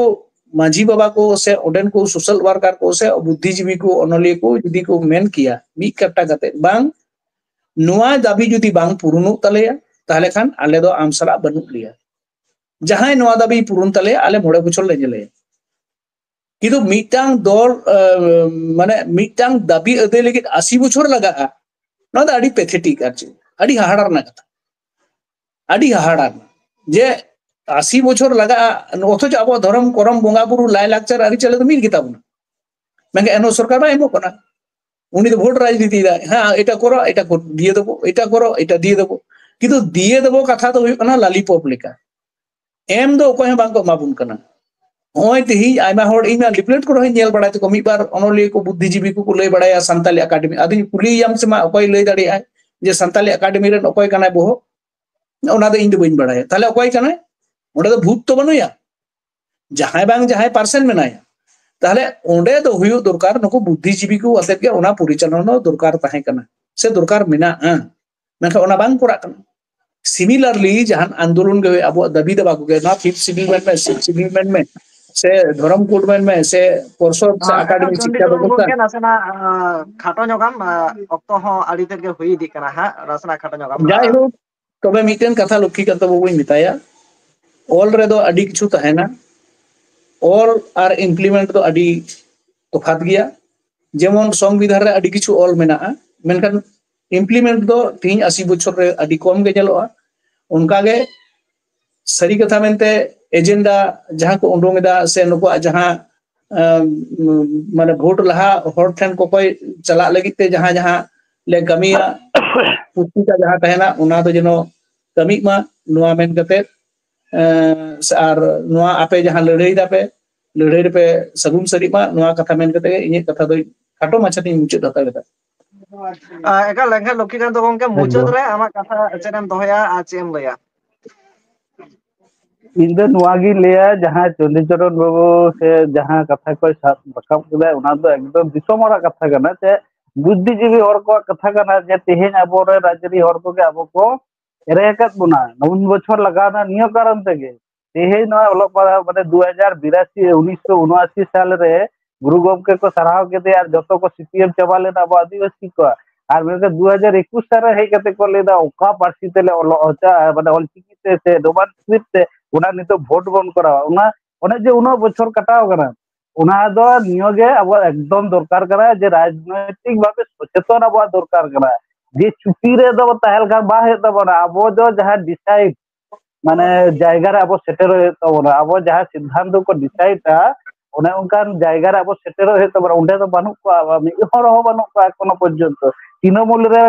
ᱢᱟᱹᱡᱷᱤ ᱵᱟᱵᱟ ᱠᱚ ᱥᱮ ᱚᱸᱰᱮᱱ ᱠᱚ ᱥᱳᱥᱟᱞ ᱣᱟᱨᱠᱟᱨ ᱠᱚ ᱥᱮ ᱵᱩᱫᱽᱫᱷᱤᱡᱤᱵᱤ ᱠᱚ, ᱚᱱᱚᱞᱤᱭᱟᱹ ᱠᱚ ᱡᱩᱫᱤ ᱠᱚ ᱢᱮᱱ ᱠᱮᱭᱟ ᱢᱤᱫ ᱠᱟᱴᱟ ᱠᱟᱛᱮ, ᱵᱟᱝ, ᱱᱚᱣᱟ ᱫᱟᱹᱵᱤ ᱡᱩᱫᱤ ᱵᱟᱝ ᱯᱩᱨᱩᱱᱚᱜ ᱛᱟᱞᱮᱭᱟ, ᱛᱟᱦᱞᱮ ᱠᱷᱟᱱ ᱟᱞᱮ ᱫᱚ ᱟᱢ ᱥᱟᱞᱟᱜ ᱵᱟᱹᱱᱩᱜ ᱞᱮᱭᱟ᱾ ᱡᱟᱦᱟᱸᱭ ᱱᱚᱣᱟ ᱫᱟᱹᱵᱤ ᱯᱩᱨᱩᱱ ᱛᱟᱞᱮᱭᱟ, ᱟᱞᱮ ᱢᱚᱬᱮ ᱵᱚᱪᱷᱚᱨ ᱞᱮ ᱧᱮᱞᱮᱭᱟ᱾ ᱠᱤᱱᱛᱩ ᱢᱤᱫᱴᱟᱝ ᱫᱚᱞ, ᱟᱸ, ᱢᱟᱱᱮ ᱢᱤᱫᱴᱟᱝ ᱫᱟᱹᱵᱤ ᱟᱹᱫᱟᱹᱭ ᱞᱟᱹᱜᱤᱫ ᱟᱥᱤ ᱵᱚᱪᱷᱚᱨ ᱞᱟᱜᱟᱜᱼᱟ, ᱱᱚᱣᱟ ᱫᱚ ᱟᱹᱰᱤ ᱯᱮᱛᱷᱮᱴᱤᱠ, ᱟᱨ ᱪᱮᱫ, ᱟᱹᱰᱤ ᱦᱟᱦᱟᱲᱟ ᱨᱮᱱᱟᱜ ᱠᱟᱛᱷᱟ, ᱟᱹᱰᱤ ᱦᱟᱦᱟᱲᱟ ᱨᱮᱱᱟᱜ, ᱡᱮ ᱟᱥᱤ ᱵᱚᱪᱷᱚᱨ ᱞᱟᱜᱟᱜᱼᱟ, ᱚᱛᱷᱚᱪᱚ ᱟᱵᱚᱣᱟᱜ ᱫᱷᱚᱨᱚᱢ, ᱠᱚᱨᱚᱢ, ᱵᱚᱸᱜᱟ ᱵᱩᱨᱩ, ᱞᱟᱭ ᱞᱟᱠᱪᱟᱨ, ᱟᱹᱨᱤᱪᱟᱹᱞᱤ ᱫᱚ ᱢᱤᱫ ᱜᱮᱛᱟ ᱵᱚᱱᱟ, ᱢᱮᱱᱠᱷᱟᱱ ᱮᱱᱦᱚᱸ ᱥᱚᱨᱠᱟᱨ ᱵᱟᱭ ᱮᱢᱚᱜ ᱠᱟᱱᱟ᱾ ᱩᱱᱤ ᱫᱚ ᱵᱷᱳᱴ ᱨᱟᱡᱽᱱᱤᱛᱤᱭᱮᱫᱟᱭ᱾ ᱦᱮᱸ, ᱮᱴᱟ ᱠᱚᱨᱚ, ᱮᱴᱟ ᱠᱚ ᱫᱤᱭᱮ ᱫᱮᱵᱚ, ᱮᱴᱟ ᱠᱚᱨᱚ, ᱮᱴᱟ ᱫᱤᱭᱮ ᱫᱮᱵᱚ᱾ ᱠᱤᱱᱛᱩ ᱫᱤᱭᱮ ᱫᱮᱵᱚ ᱠᱟᱛᱷᱟ ᱫᱚ ᱦᱩᱭᱩᱜ ᱠᱟᱱᱟ ᱞᱟᱞᱤᱯᱚᱯ ᱞᱮᱠᱟ᱾ ᱮᱢ ᱫᱚ ᱚᱠᱚᱭ ᱦᱚᱸ ᱵᱟᱝ ᱠᱚ ᱮᱢᱟ ᱵᱚᱱ ᱠᱟᱱᱟ᱾ ᱱᱚᱜᱼᱚᱭ ᱛᱮᱦᱮᱧ ᱟᱭᱢᱟ ᱦᱚᱲ, ᱤᱧ ᱢᱟ ᱞᱤᱯᱞᱮᱴ ᱠᱚᱨᱮ ᱦᱚᱸᱧ ᱧᱮᱞ ᱵᱟᱲᱟᱭ ᱛᱟᱠᱚ, ᱢᱤᱫ ᱵᱟᱨ ᱚᱱᱚᱞᱤᱭᱟᱹ ᱠᱚ, ᱵᱩᱫᱽᱫᱷᱤᱡᱤᱵᱤ ᱠᱚᱠᱚ ᱞᱟᱹᱭ ᱵᱟᱲᱟᱭᱟ ᱥᱟᱱᱛᱟᱞᱤ ᱟᱠᱟᱰᱮᱢᱤ᱾ ᱟᱫᱚᱧ ᱠᱩᱞᱤᱭᱮᱭᱟᱢ ᱥᱮ ᱢᱟ, ᱚᱠᱚᱭ ᱞᱟᱹᱭ ᱫᱟᱲᱮᱭᱟᱜᱼᱟᱭ ᱡᱮ ᱥᱟᱱᱛᱟᱞᱤ ᱟᱠᱟᱰᱮᱢᱤ ᱨᱮᱱ ᱚᱠᱚᱭ ᱠᱟᱱᱟᱭ ᱵᱚᱦᱚᱜ? ᱚᱱᱟ ᱫᱚ ᱤᱧ ᱫᱚ ᱵᱟᱹᱧ ᱵᱟᱲᱟᱭᱟ᱾ ᱛᱟᱦᱞᱮ ᱚᱠᱚᱭ ᱠᱟᱱᱟᱭ? ᱚᱸᱰᱮ ᱫᱚ ᱵᱷᱩᱛ ᱛᱚ ᱵᱟᱹᱱᱩᱭᱟ, ᱡᱟᱦᱟᱸᱭ ᱵᱟᱝ ᱡᱟᱦᱟᱸᱭ ᱯᱟᱨᱥᱮᱱ ᱢᱮᱱᱟᱭᱟ᱾ ᱛᱟᱦᱞᱮ ᱚᱸᱰᱮ ᱫᱚ ᱦᱩᱭᱩᱜ ᱫᱚᱨᱠᱟᱨ ᱱᱩᱠᱩ ᱵᱩᱫᱽᱫᱷᱤᱡᱤᱵᱤ ᱠᱚ ᱟᱛᱮᱫ ᱜᱮ ᱚᱱᱟ ᱯᱚᱨᱤᱪᱟᱞᱚᱱᱟ ᱫᱚᱨᱠᱟᱨ ᱛᱟᱦᱮᱸ ᱠᱟᱱᱟ ᱥᱮ ᱫᱚᱨᱠᱟᱨ ᱢᱮᱱᱟᱜᱼᱟ, ᱢᱮᱱᱠᱷᱟᱱ ᱚᱱᱟ ᱵᱟᱝ ᱠᱚᱨᱟᱜ ᱠᱟᱱᱟ᱾ ᱥᱤᱢᱤᱞᱟᱨᱞᱤ ᱡᱟᱦᱟᱱ ᱟᱱᱫᱳᱞᱚᱱ ᱜᱮ ᱦᱩᱭᱩᱜ, ᱟᱵᱚᱣᱟᱜ ᱫᱟᱹᱵᱤ ᱫᱟᱵᱟ ᱠᱚᱜᱮ, ᱱᱚᱣᱟ ᱯᱷᱤᱯᱛᱷ ᱥᱤᱰᱤᱭᱩᱞ ᱢᱮᱱ ᱢᱮ, ᱥᱤᱠᱥᱛᱷ ᱥᱤᱰᱤᱭᱩᱞ ᱢᱮᱱ ᱢᱮ, ᱥᱮ ᱫᱷᱚᱨᱚᱢ ᱠᱳᱰ ᱢᱮᱱ ᱢᱮ, ᱥᱮ ᱯᱚᱨᱥᱚᱫ ᱥᱮ ᱟᱠᱟᱰᱮᱢᱤ ᱪᱚᱱᱰᱤ ᱥᱤᱠᱠᱷᱟ ᱵᱮᱵᱚᱥᱛᱷᱟ᱾ ᱜᱚᱢᱠᱮ, ᱱᱟᱥᱮᱱᱟᱜ ᱠᱷᱟᱴᱚ ᱧᱚᱜᱟᱢ, ᱚᱠᱛᱚ ᱦᱚᱸ ᱟᱹᱰᱤ ᱛᱮᱫ ᱜᱮ ᱦᱩᱭ ᱤᱫᱤᱜ ᱠᱟᱱᱟ ᱦᱟᱸᱜ, ᱱᱟᱥᱮᱱᱟᱜ ᱠᱷᱟᱴᱚ ᱧᱚᱜᱟᱢ᱾ ᱡᱟᱭᱦᱳᱠ, ᱛᱚᱵᱮ ᱢᱤᱫᱴᱮᱱ ᱠᱟᱛᱷᱟ ᱞᱚᱠᱠᱷᱤᱠᱟᱱᱛᱚ ᱵᱟᱹᱵᱩᱧ ᱢᱮᱛᱟᱭᱟ, ᱚᱞ ᱨᱮᱫᱚ ᱟᱹᱰᱤ ᱠᱤᱪᱷᱩ ᱛᱟᱦᱮᱱᱟ, ᱚᱞ ᱟᱨ ᱤᱢᱯᱞᱤᱢᱮᱱᱴ ᱫᱚ ᱟᱹᱰᱤ ᱛᱚᱯᱷᱟᱛ ᱜᱮᱭᱟ᱾ ᱡᱮᱢᱚᱱ ᱥᱚᱝᱵᱤᱫᱷᱟᱱ ᱨᱮ ᱟᱹᱰᱤ ᱠᱤᱪᱷᱩ ᱚᱞ ᱢᱮᱱᱟᱜᱼᱟ, ᱢᱮᱱᱠᱷᱟᱱ ᱤᱢᱯᱞᱤᱢᱮᱱᱴ ᱫᱚ ᱛᱮᱦᱤᱧ ᱟᱥᱤ ᱵᱚᱪᱷᱚᱨ ᱨᱮ ᱟᱹᱰᱤ ᱠᱚᱢ ᱜᱮ ᱧᱮᱞᱚᱜᱼᱟ᱾ ᱚᱱᱠᱟᱜᱮ ᱥᱟᱹᱨᱤ ᱠᱟᱛᱷᱟ ᱢᱮᱱᱛᱮ ᱮᱡᱮᱱᱰᱟ ᱡᱟᱦᱟᱸ ᱠᱚ ᱩᱰᱩᱝ ᱮᱫᱟ ᱥᱮ ᱱᱩᱠᱩᱣᱟᱜ ᱡᱟᱦᱟᱸ ᱢᱟᱱᱮ ᱵᱷᱳᱴ ᱞᱟᱦᱟ ᱦᱚᱲ ᱴᱷᱮᱱ ᱠᱚᱠᱚᱭ ᱪᱟᱞᱟᱜ ᱞᱟᱹᱜᱤᱫ ᱛᱮ ᱡᱟᱦᱟᱸ ᱡᱟᱦᱟᱸ ᱞᱮ ᱠᱟᱹᱢᱤᱭᱟ, ᱯᱩᱥᱴᱤᱠᱟ ᱡᱟᱦᱟᱸ ᱛᱟᱦᱮᱱᱟ, ᱚᱱᱟ ᱫᱚ ᱡᱮᱱᱚ ᱠᱟᱹᱢᱤᱜ ᱢᱟ, ᱱᱚᱣᱟ ᱢᱮᱱ ᱠᱟᱛᱮ ᱟᱨ ᱱᱚᱣᱟ ᱟᱯᱮ ᱡᱟᱦᱟᱸ ᱞᱟᱹᱲᱦᱟᱹᱭ ᱫᱟᱯᱮ, ᱞᱟᱹᱲᱦᱟᱹᱭ ᱨᱮᱯᱮ ᱥᱟᱹᱜᱩᱱ ᱥᱟᱹᱨᱤᱜ ᱢᱟ, ᱱᱚᱣᱟ ᱠᱟᱛᱷᱟ ᱢᱮᱱ ᱠᱟᱛᱮ ᱜᱮ ᱤᱧᱟᱹᱜ ᱠᱟᱛᱷᱟ ᱫᱚ ᱠᱷᱟᱴᱚ ᱢᱟᱪᱷᱟ ᱛᱮᱧ ᱢᱩᱪᱟᱹᱫ ᱦᱟᱛᱟᱲ ᱮᱫᱟ᱾ ᱮᱠᱟᱞ ᱮᱱᱠᱷᱟᱱ ᱞᱚᱠᱠᱷᱤᱠᱟᱱᱛ ᱜᱚᱢᱠᱮ, ᱢᱩᱪᱟᱹᱫ ᱨᱮ ᱟᱢᱟᱜ ᱠᱟᱛᱷᱟ ᱪᱮᱫ ᱮᱢ ᱫᱚᱦᱚᱭᱟ ᱟᱨ ᱪᱮᱫ ᱮᱢ ᱞᱟᱹᱭᱟ? ᱤᱧ ᱫᱚ ᱱᱚᱣᱟ ᱜᱤᱧ ᱞᱟᱹᱭᱟ, ᱡᱟᱦᱟᱸ ᱪᱚᱱᱰᱤᱪᱚᱨᱚᱱ ᱵᱟᱹᱵᱩ ᱥᱮ ᱡᱟᱦᱟᱸ ᱠᱟᱛᱷᱟ ᱠᱚᱭ ᱥᱟᱵ ᱨᱟᱠᱟᱵ ᱠᱮᱫᱟ, ᱚᱱᱟ ᱫᱚ ᱮᱠᱫᱚᱢ ᱫᱤᱥᱚᱢ ᱦᱚᱲᱟᱜ ᱠᱟᱛᱷᱟ ᱠᱟᱱᱟ, ᱥᱮ ᱵᱩᱫᱽᱫᱷᱤᱡᱤᱵᱤ ᱦᱚᱲ ᱠᱚᱣᱟᱜ ᱠᱟᱛᱷᱟ ᱠᱟᱱᱟ, ᱡᱮ ᱛᱮᱦᱮᱧ ᱟᱵᱚᱨᱮᱱ ᱨᱟᱡᱽᱟᱹᱨᱤ ᱦᱚᱲ ᱠᱚᱜᱮ ᱟᱵᱚ ᱠᱚ ᱮᱲᱮ ᱟᱠᱟᱫ ᱵᱚᱱᱟ᱾ ᱩᱱ ᱵᱚᱪᱷᱚᱨ ᱞᱟᱜᱟᱣ ᱮᱱᱟ ᱱᱤᱭᱟᱹ ᱠᱟᱨᱚᱱ ᱛᱮᱜᱮ᱾ ᱛᱮᱦᱮᱧ ᱱᱚᱣᱟ ᱚᱞᱚᱜ ᱯᱟᱲᱦᱟᱣ ᱢᱟᱱᱮ ᱫᱩ ᱦᱟᱡᱟᱨ ᱵᱤᱨᱟᱥᱤ, ᱩᱱᱤᱥᱥᱚ ᱩᱱᱚᱟᱥᱤ ᱥᱟᱞ ᱨᱮ ᱜᱩᱨᱩ ᱜᱚᱢᱠᱮ ᱠᱚ ᱥᱟᱨᱦᱟᱣ ᱠᱮᱫᱮᱭᱟ ᱟᱨ ᱡᱚᱛᱚ ᱠᱚ ᱥᱤᱯᱤ ᱮᱢ ᱪᱟᱵᱟ ᱞᱮᱱᱟ ᱟᱵᱚ ᱟᱹᱫᱤᱵᱟᱹᱥᱤ ᱠᱚᱣᱟᱜ᱾ ᱟᱨ ᱢᱮᱱᱠᱷᱟᱱ ᱫᱩ ᱦᱟᱡᱟᱨ ᱮᱠᱩᱥ ᱥᱟᱞ ᱨᱮ ᱦᱮᱡ ᱠᱟᱛᱮ ᱠᱚ ᱞᱟᱹᱭ ᱮᱫᱟ ᱚᱠᱟ ᱯᱟᱹᱨᱥᱤ ᱛᱮᱞᱮ ᱚᱞᱚᱜ ᱦᱚᱪᱚᱜᱼᱟ, ᱢᱟᱱᱮ ᱚᱞᱪᱤᱠᱤ ᱛᱮ ᱥᱮ ᱨᱳᱢᱟᱱ ᱥᱠᱨᱤᱯᱴ ᱛᱮ, ᱚᱱᱟ ᱱᱤᱛᱚᱜ ᱵᱷᱳᱴ ᱵᱚᱱ ᱠᱚᱨᱟᱣᱟ᱾ ᱚᱱᱟ ᱚᱱᱮ ᱡᱮ ᱩᱱᱟᱹᱜ ᱵᱚᱪᱷᱚᱨ ᱠᱟᱴᱟᱣ ᱠᱟᱱᱟ, ᱚᱱᱟ ᱫᱚ ᱱᱤᱭᱟᱹ ᱜᱮ ᱟᱵᱚᱣᱟᱜ ᱮᱠᱫᱚᱢ ᱫᱚᱨᱠᱟᱨ ᱠᱟᱱᱟ ᱡᱮ ᱨᱟᱡᱽᱱᱳᱭᱛᱤᱠ ᱵᱷᱟᱵᱮ ᱥᱚᱪᱮᱛᱚᱱ ᱟᱵᱚᱣᱟᱜ ᱫᱚᱨᱠᱟᱨ ᱠᱟᱱᱟ᱾ ᱡᱮ ᱪᱩᱯᱤ ᱨᱮ ᱫᱚ ᱛᱟᱦᱮᱸ ᱞᱮᱠᱷᱟᱱ ᱵᱟᱝ ᱦᱩᱭᱩᱜ ᱛᱟᱵᱚᱱᱟ᱾ ᱟᱵᱚ ᱫᱚ ᱡᱟᱦᱟᱸ ᱰᱤᱥᱟᱭᱤᱰ, ᱢᱟᱱᱮ ᱡᱟᱭᱜᱟ ᱨᱮ ᱟᱵᱚ ᱥᱮᱴᱮᱨ ᱦᱩᱭᱩᱜ ᱛᱟᱵᱚᱱᱟ᱾ ᱟᱵᱚ ᱡᱟᱦᱟᱸ ᱥᱤᱫᱽᱫᱷᱟᱱᱛᱚ ᱠᱚ ᱰᱤᱥᱟᱭᱤᱰᱟ, ᱚᱱᱮ ᱚᱱᱠᱟᱱ ᱡᱟᱭᱜᱟ ᱨᱮ ᱟᱵᱚ ᱥᱮᱴᱮᱨᱚᱜ ᱦᱩᱭᱩᱜ ᱛᱟᱵᱚᱱᱟ᱾ ᱚᱸᱰᱮ ᱫᱚ ᱵᱟᱹᱱᱩᱜ ᱠᱚᱣᱟ, ᱢᱤᱫ ᱦᱚᱲ ᱦᱚᱸ ᱵᱟᱹᱱᱩᱜ ᱠᱚᱣᱟ ᱮᱠᱷᱚᱱᱳ ᱯᱚᱨᱡᱚᱱᱛᱚ᱾ ᱛᱨᱤᱱᱚᱢᱩᱞ ᱨᱮ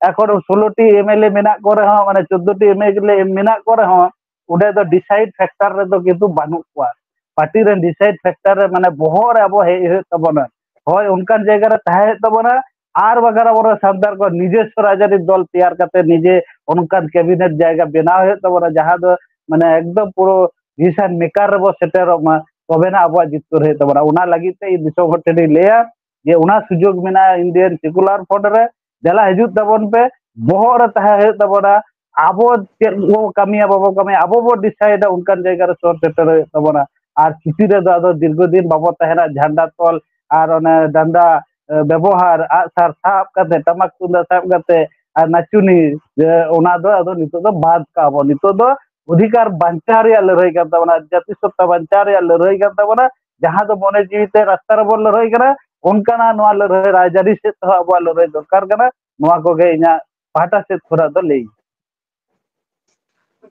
ᱮᱠᱷᱚᱱ ᱥᱳᱞᱳ ᱴᱤ ᱮᱢ ᱮᱞ ᱮ ᱢᱮᱱᱟᱜ ᱠᱚ ᱨᱮᱦᱚᱸ, ᱢᱟᱱᱮ ᱪᱳᱫᱽᱫᱳ ᱴᱤ ᱮᱢ ᱮᱞ ᱮ ᱢᱮᱱᱟᱜ ᱠᱚ ᱨᱮᱦᱚᱸ, ᱚᱸᱰᱮ ᱫᱚ ᱰᱤᱥᱟᱭᱤᱰ ᱯᱷᱮᱠᱴᱟᱨ ᱨᱮᱫᱚ ᱠᱤᱱᱛᱩ ᱵᱟᱹᱱᱩᱜ ᱠᱚᱣᱟ᱾ ᱯᱟᱨᱴᱤ ᱨᱮᱱ ᱰᱤᱥᱟᱭᱤᱰ ᱯᱷᱮᱠᱴᱟᱨ ᱨᱮ ᱢᱟᱱᱮ ᱵᱚᱦᱚᱜ ᱨᱮ ᱟᱵᱚ ᱦᱮᱡ ᱦᱩᱭᱩᱜ ᱛᱟᱵᱚᱱᱟ᱾ ᱦᱳᱭ, ᱚᱱᱠᱟᱱ ᱡᱟᱭᱜᱟ ᱨᱮ ᱛᱟᱦᱮᱸ ᱦᱩᱭᱩᱜ ᱛᱟᱵᱚᱱᱟ᱾ ᱟᱨ ᱵᱟᱝᱠᱷᱟᱱ ᱟᱵᱚᱨᱮᱱ ᱥᱟᱱᱛᱟᱲ ᱠᱚ ᱱᱤᱡᱮᱥᱥᱚ ᱨᱟᱡᱽᱟᱹᱨᱤ ᱫᱚᱞ ᱛᱮᱭᱟᱨ ᱠᱟᱛᱮ ᱱᱤᱡᱮ ᱚᱱᱠᱟᱱ ᱠᱮᱵᱤᱱᱮᱴ ᱡᱟᱭᱜᱟ ᱵᱮᱱᱟᱣ ᱦᱩᱭᱩᱜ ᱛᱟᱵᱚᱱᱟ, ᱡᱟᱦᱟᱸ ᱫᱚ ᱢᱟᱱᱮ ᱮᱠᱫᱚᱢ ᱯᱩᱨᱟᱹ ᱰᱤᱥᱤᱥᱚᱱ ᱢᱮᱠᱟᱨ ᱨᱮᱵᱚ ᱥᱮᱴᱮᱨᱚᱜ ᱢᱟ, ᱛᱚᱵᱮᱱᱟ ᱟᱵᱚᱣᱟᱜ ᱡᱤᱛᱠᱟᱹᱨ ᱦᱩᱭᱩᱜ ᱛᱟᱵᱚᱱᱟ᱾ ᱚᱱᱟ ᱞᱟᱹᱜᱤᱫ ᱛᱮ ᱤᱧ ᱫᱤᱥᱚᱢ ᱦᱚᱲ ᱴᱷᱮᱱᱤᱧ ᱞᱟᱹᱭᱟ ᱡᱮ ᱚᱱᱟ ᱥᱩᱡᱳᱜᱽ ᱢᱮᱱᱟᱜᱼᱟ ᱤᱱᱰᱤᱭᱟᱱ ᱥᱮᱠᱩᱞᱟᱨ ᱯᱷᱨᱚᱱᱴ ᱨᱮ, ᱫᱮᱞᱟ ᱦᱤᱡᱩᱜ ᱛᱟᱵᱚᱱ ᱯᱮ, ᱵᱚᱦᱚᱜ ᱨᱮ ᱛᱟᱦᱮᱸ ᱦᱩᱭᱩᱜ ᱛᱟᱵᱚᱱᱟ᱾ ᱟᱵᱚ ᱪᱮᱫ ᱵᱚ ᱠᱟᱹᱢᱤᱭᱟ, ᱵᱟᱵᱚ ᱠᱟᱹᱢᱤᱭᱟ, ᱟᱵᱚ ᱵᱚ ᱰᱤᱥᱟᱭᱤᱰᱟ, ᱚᱱᱠᱟᱱ ᱡᱟᱭᱜᱟ ᱨᱮ ᱥᱚᱦᱚᱨ ᱥᱮᱴᱮᱨ ᱦᱩᱭᱩᱜ ᱛᱟᱵᱚᱱᱟ᱾ ᱟᱨ ᱪᱩᱯᱤ ᱨᱮᱫᱚ ᱟᱫᱚ ᱫᱤᱨᱜᱷᱚ ᱫᱤᱱ ᱵᱟᱵᱚ ᱛᱟᱦᱮᱱᱟ, ᱡᱷᱟᱱᱰᱟ ᱛᱚᱞ ᱟᱨ ᱚᱱᱮ ᱰᱟᱱᱰᱟ, ᱮ, ᱵᱮᱵᱚᱦᱟᱨ, ᱟᱜᱼᱥᱟᱨ ᱥᱟᱵ ᱠᱟᱛᱮ, ᱴᱟᱢᱟᱠ ᱛᱩᱢᱫᱟᱜ ᱥᱟᱵ ᱠᱟᱛᱮ ᱟᱨ ᱱᱟᱪᱩᱱᱤ, ᱡᱮ ᱚᱱᱟ ᱫᱚ ᱟᱫᱚ ᱱᱤᱛᱚᱜ ᱫᱚ ᱵᱟᱫ ᱠᱟᱜᱼᱟ ᱵᱚ᱾ ᱱᱤᱛᱚᱜ ᱫᱚ ᱚᱫᱷᱤᱠᱟᱨ ᱵᱟᱧᱪᱟᱣ ᱨᱮᱭᱟᱜ ᱞᱟᱹᱲᱦᱟᱹᱭ ᱠᱟᱱ ᱛᱟᱵᱚᱱᱟ, ᱡᱟᱹᱛᱤ ᱥᱚᱛᱛᱟ ᱵᱟᱧᱪᱟᱣ ᱨᱮᱭᱟᱜ ᱞᱟᱹᱲᱦᱟᱹᱭ ᱠᱟᱱ ᱛᱟᱵᱚᱱᱟ᱾ ᱡᱟᱦᱟᱸ ᱫᱚ ᱢᱚᱱᱮ ᱡᱤᱣᱤ ᱛᱮ ᱨᱟᱥᱛᱟ ᱨᱮᱵᱚᱱ ᱞᱟᱹᱲᱦᱟᱹᱭ ᱠᱟᱱᱟ, ᱚᱱᱠᱟᱱᱟᱜ ᱱᱚᱣᱟ ᱞᱟᱹᱲᱦᱟᱹᱭ ᱨᱟᱡᱽᱟᱹᱨᱤ ᱥᱮᱫ ᱛᱮᱦᱚᱸ ᱟᱵᱚᱣᱟᱜ ᱞᱟᱹᱲᱦᱟᱹᱭ ᱫᱚᱨᱠᱟᱨ ᱠᱟᱱᱟ᱾ ᱱᱚᱣᱟ ᱠᱚᱜᱮ ᱤᱧᱟᱹᱜ ᱯᱟᱦᱴᱟ ᱥᱮᱫ ᱠᱷᱚᱱᱟᱜ ᱫᱚ ᱞᱟᱹᱭ᱾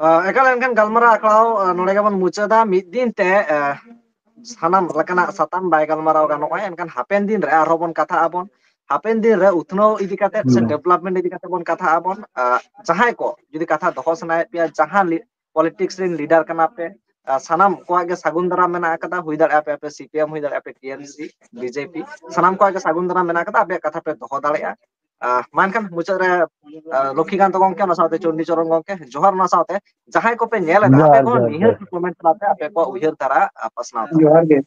ᱟᱸ, ᱮᱠᱟᱞ, ᱮᱱᱠᱷᱟᱱ ᱜᱟᱞᱢᱟᱨᱟᱣ ᱟᱠᱷᱲᱟ ᱦᱚᱸ, ᱟᱸ, ᱱᱚᱰᱮ ᱜᱮᱵᱚᱱ ᱢᱩᱪᱟᱹᱫᱟ᱾ ᱢᱤᱫ ᱫᱤᱱ ᱛᱮ, ᱟᱸ, ᱥᱟᱱᱟᱢ ᱞᱮᱠᱟᱱᱟᱜ ᱥᱟᱛᱟᱢ ᱵᱟᱭ ᱜᱟᱞᱢᱟᱨᱟᱣ ᱜᱟᱱᱚᱜᱼᱟ, ᱮᱱᱠᱷᱟᱱ ᱦᱟᱯᱮᱱ ᱫᱤᱱ ᱨᱮ ᱟᱨᱦᱚᱸ ᱵᱚᱱ ᱠᱟᱛᱷᱟᱜ ᱟᱵᱚᱱ᱾ ᱦᱟᱯᱮᱱ ᱫᱤᱱ ᱨᱮ ᱩᱛᱱᱟᱹᱣ ᱤᱫᱤ ᱠᱟᱛᱮ ᱥᱮ ᱦᱩᱸ᱾ ᱰᱮᱵᱷᱞᱚᱯᱢᱮᱱᱴ ᱤᱫᱤ ᱠᱟᱛᱮ ᱵᱚᱱ ᱠᱟᱛᱷᱟᱜ ᱟᱵᱚᱱ᱾ ᱟᱸ, ᱡᱟᱦᱟᱸᱭ ᱠᱚ ᱡᱩᱫᱤ ᱠᱟᱛᱷᱟ ᱫᱚᱦᱚ ᱥᱟᱱᱟᱭᱮᱫ ᱯᱮᱭᱟ, ᱡᱟᱦᱟᱸ ᱞᱤ-, ᱯᱚᱞᱤᱴᱤᱠᱥ ᱨᱮᱱ ᱞᱤᱰᱟᱨ ᱠᱟᱱᱟ ᱯᱮ, ᱟᱸ, ᱥᱟᱱᱟᱢ ᱠᱚᱣᱟᱜ ᱜᱮ ᱥᱟᱹᱜᱩᱱ ᱫᱟᱨᱟᱢ ᱢᱮᱱᱟᱜ ᱟᱠᱟᱫᱟ᱾ ᱦᱩᱭ ᱫᱟᱲᱮᱭᱟᱜᱼᱟ ᱯᱮ, ᱟᱯᱮ ᱥᱤ ᱯᱤ ᱮᱢ ᱦᱩᱭ ᱫᱟᱲᱮᱭᱟᱜᱼᱟ ᱯᱮ, ᱴᱤ ᱮᱢ ᱥᱤ, ᱵᱤ ᱡᱮ ᱯᱤ, ᱥᱟᱱᱟᱢ ᱠᱚᱣᱟᱜ ᱜᱮ ᱥᱟᱹᱜᱩᱱ ᱫᱟᱨᱟᱢ ᱢᱮᱱᱟᱜ ᱟᱠᱟᱫᱟ᱾ ᱟᱯᱮᱭᱟᱜ ᱠᱟᱛᱷᱟ ᱯᱮ ᱫᱚᱦᱚ ᱫᱟᱲᱮᱭᱟᱜᱼᱟ᱾ ᱟᱸ, ᱢᱟ ᱮᱱᱠᱷᱟᱱ ᱢᱩᱪᱟᱹᱫ ᱨᱮ, ᱟᱸ, ᱞᱚᱠᱠᱷᱤᱠᱟᱱᱛ ᱜᱚᱢᱠᱮ, ᱚᱱᱟ ᱥᱟᱶᱛᱮ ᱪᱚᱱᱰᱤᱪᱚᱨᱚᱱ ᱜᱚᱢᱠᱮ, ᱡᱚᱦᱟᱨ, ᱚᱱᱟ ᱥᱟᱶᱛᱮ ᱡᱟᱦᱟᱸᱭ ᱠᱚᱯᱮ ᱧᱮᱞ ᱮᱫᱟ, ᱟᱯᱮ ᱡᱚᱦᱟᱨ, ᱠᱚᱦᱚᱸ ᱡᱚᱦᱟᱨ, ᱱᱤᱦᱟᱹᱛ ᱡᱚᱦᱟᱨ᱾ ᱠᱚᱢᱮᱱᱴ ᱛᱟᱞᱟᱛᱮ ᱟᱯᱮ ᱠᱚᱣᱟᱜ ᱩᱭᱦᱟᱹᱨ ᱫᱷᱟᱨᱟ, ᱟᱸ, ᱯᱟᱥᱱᱟᱣ ᱛᱟᱵᱚᱱ᱾ ᱡᱚᱦᱟᱨ ᱜᱮ᱾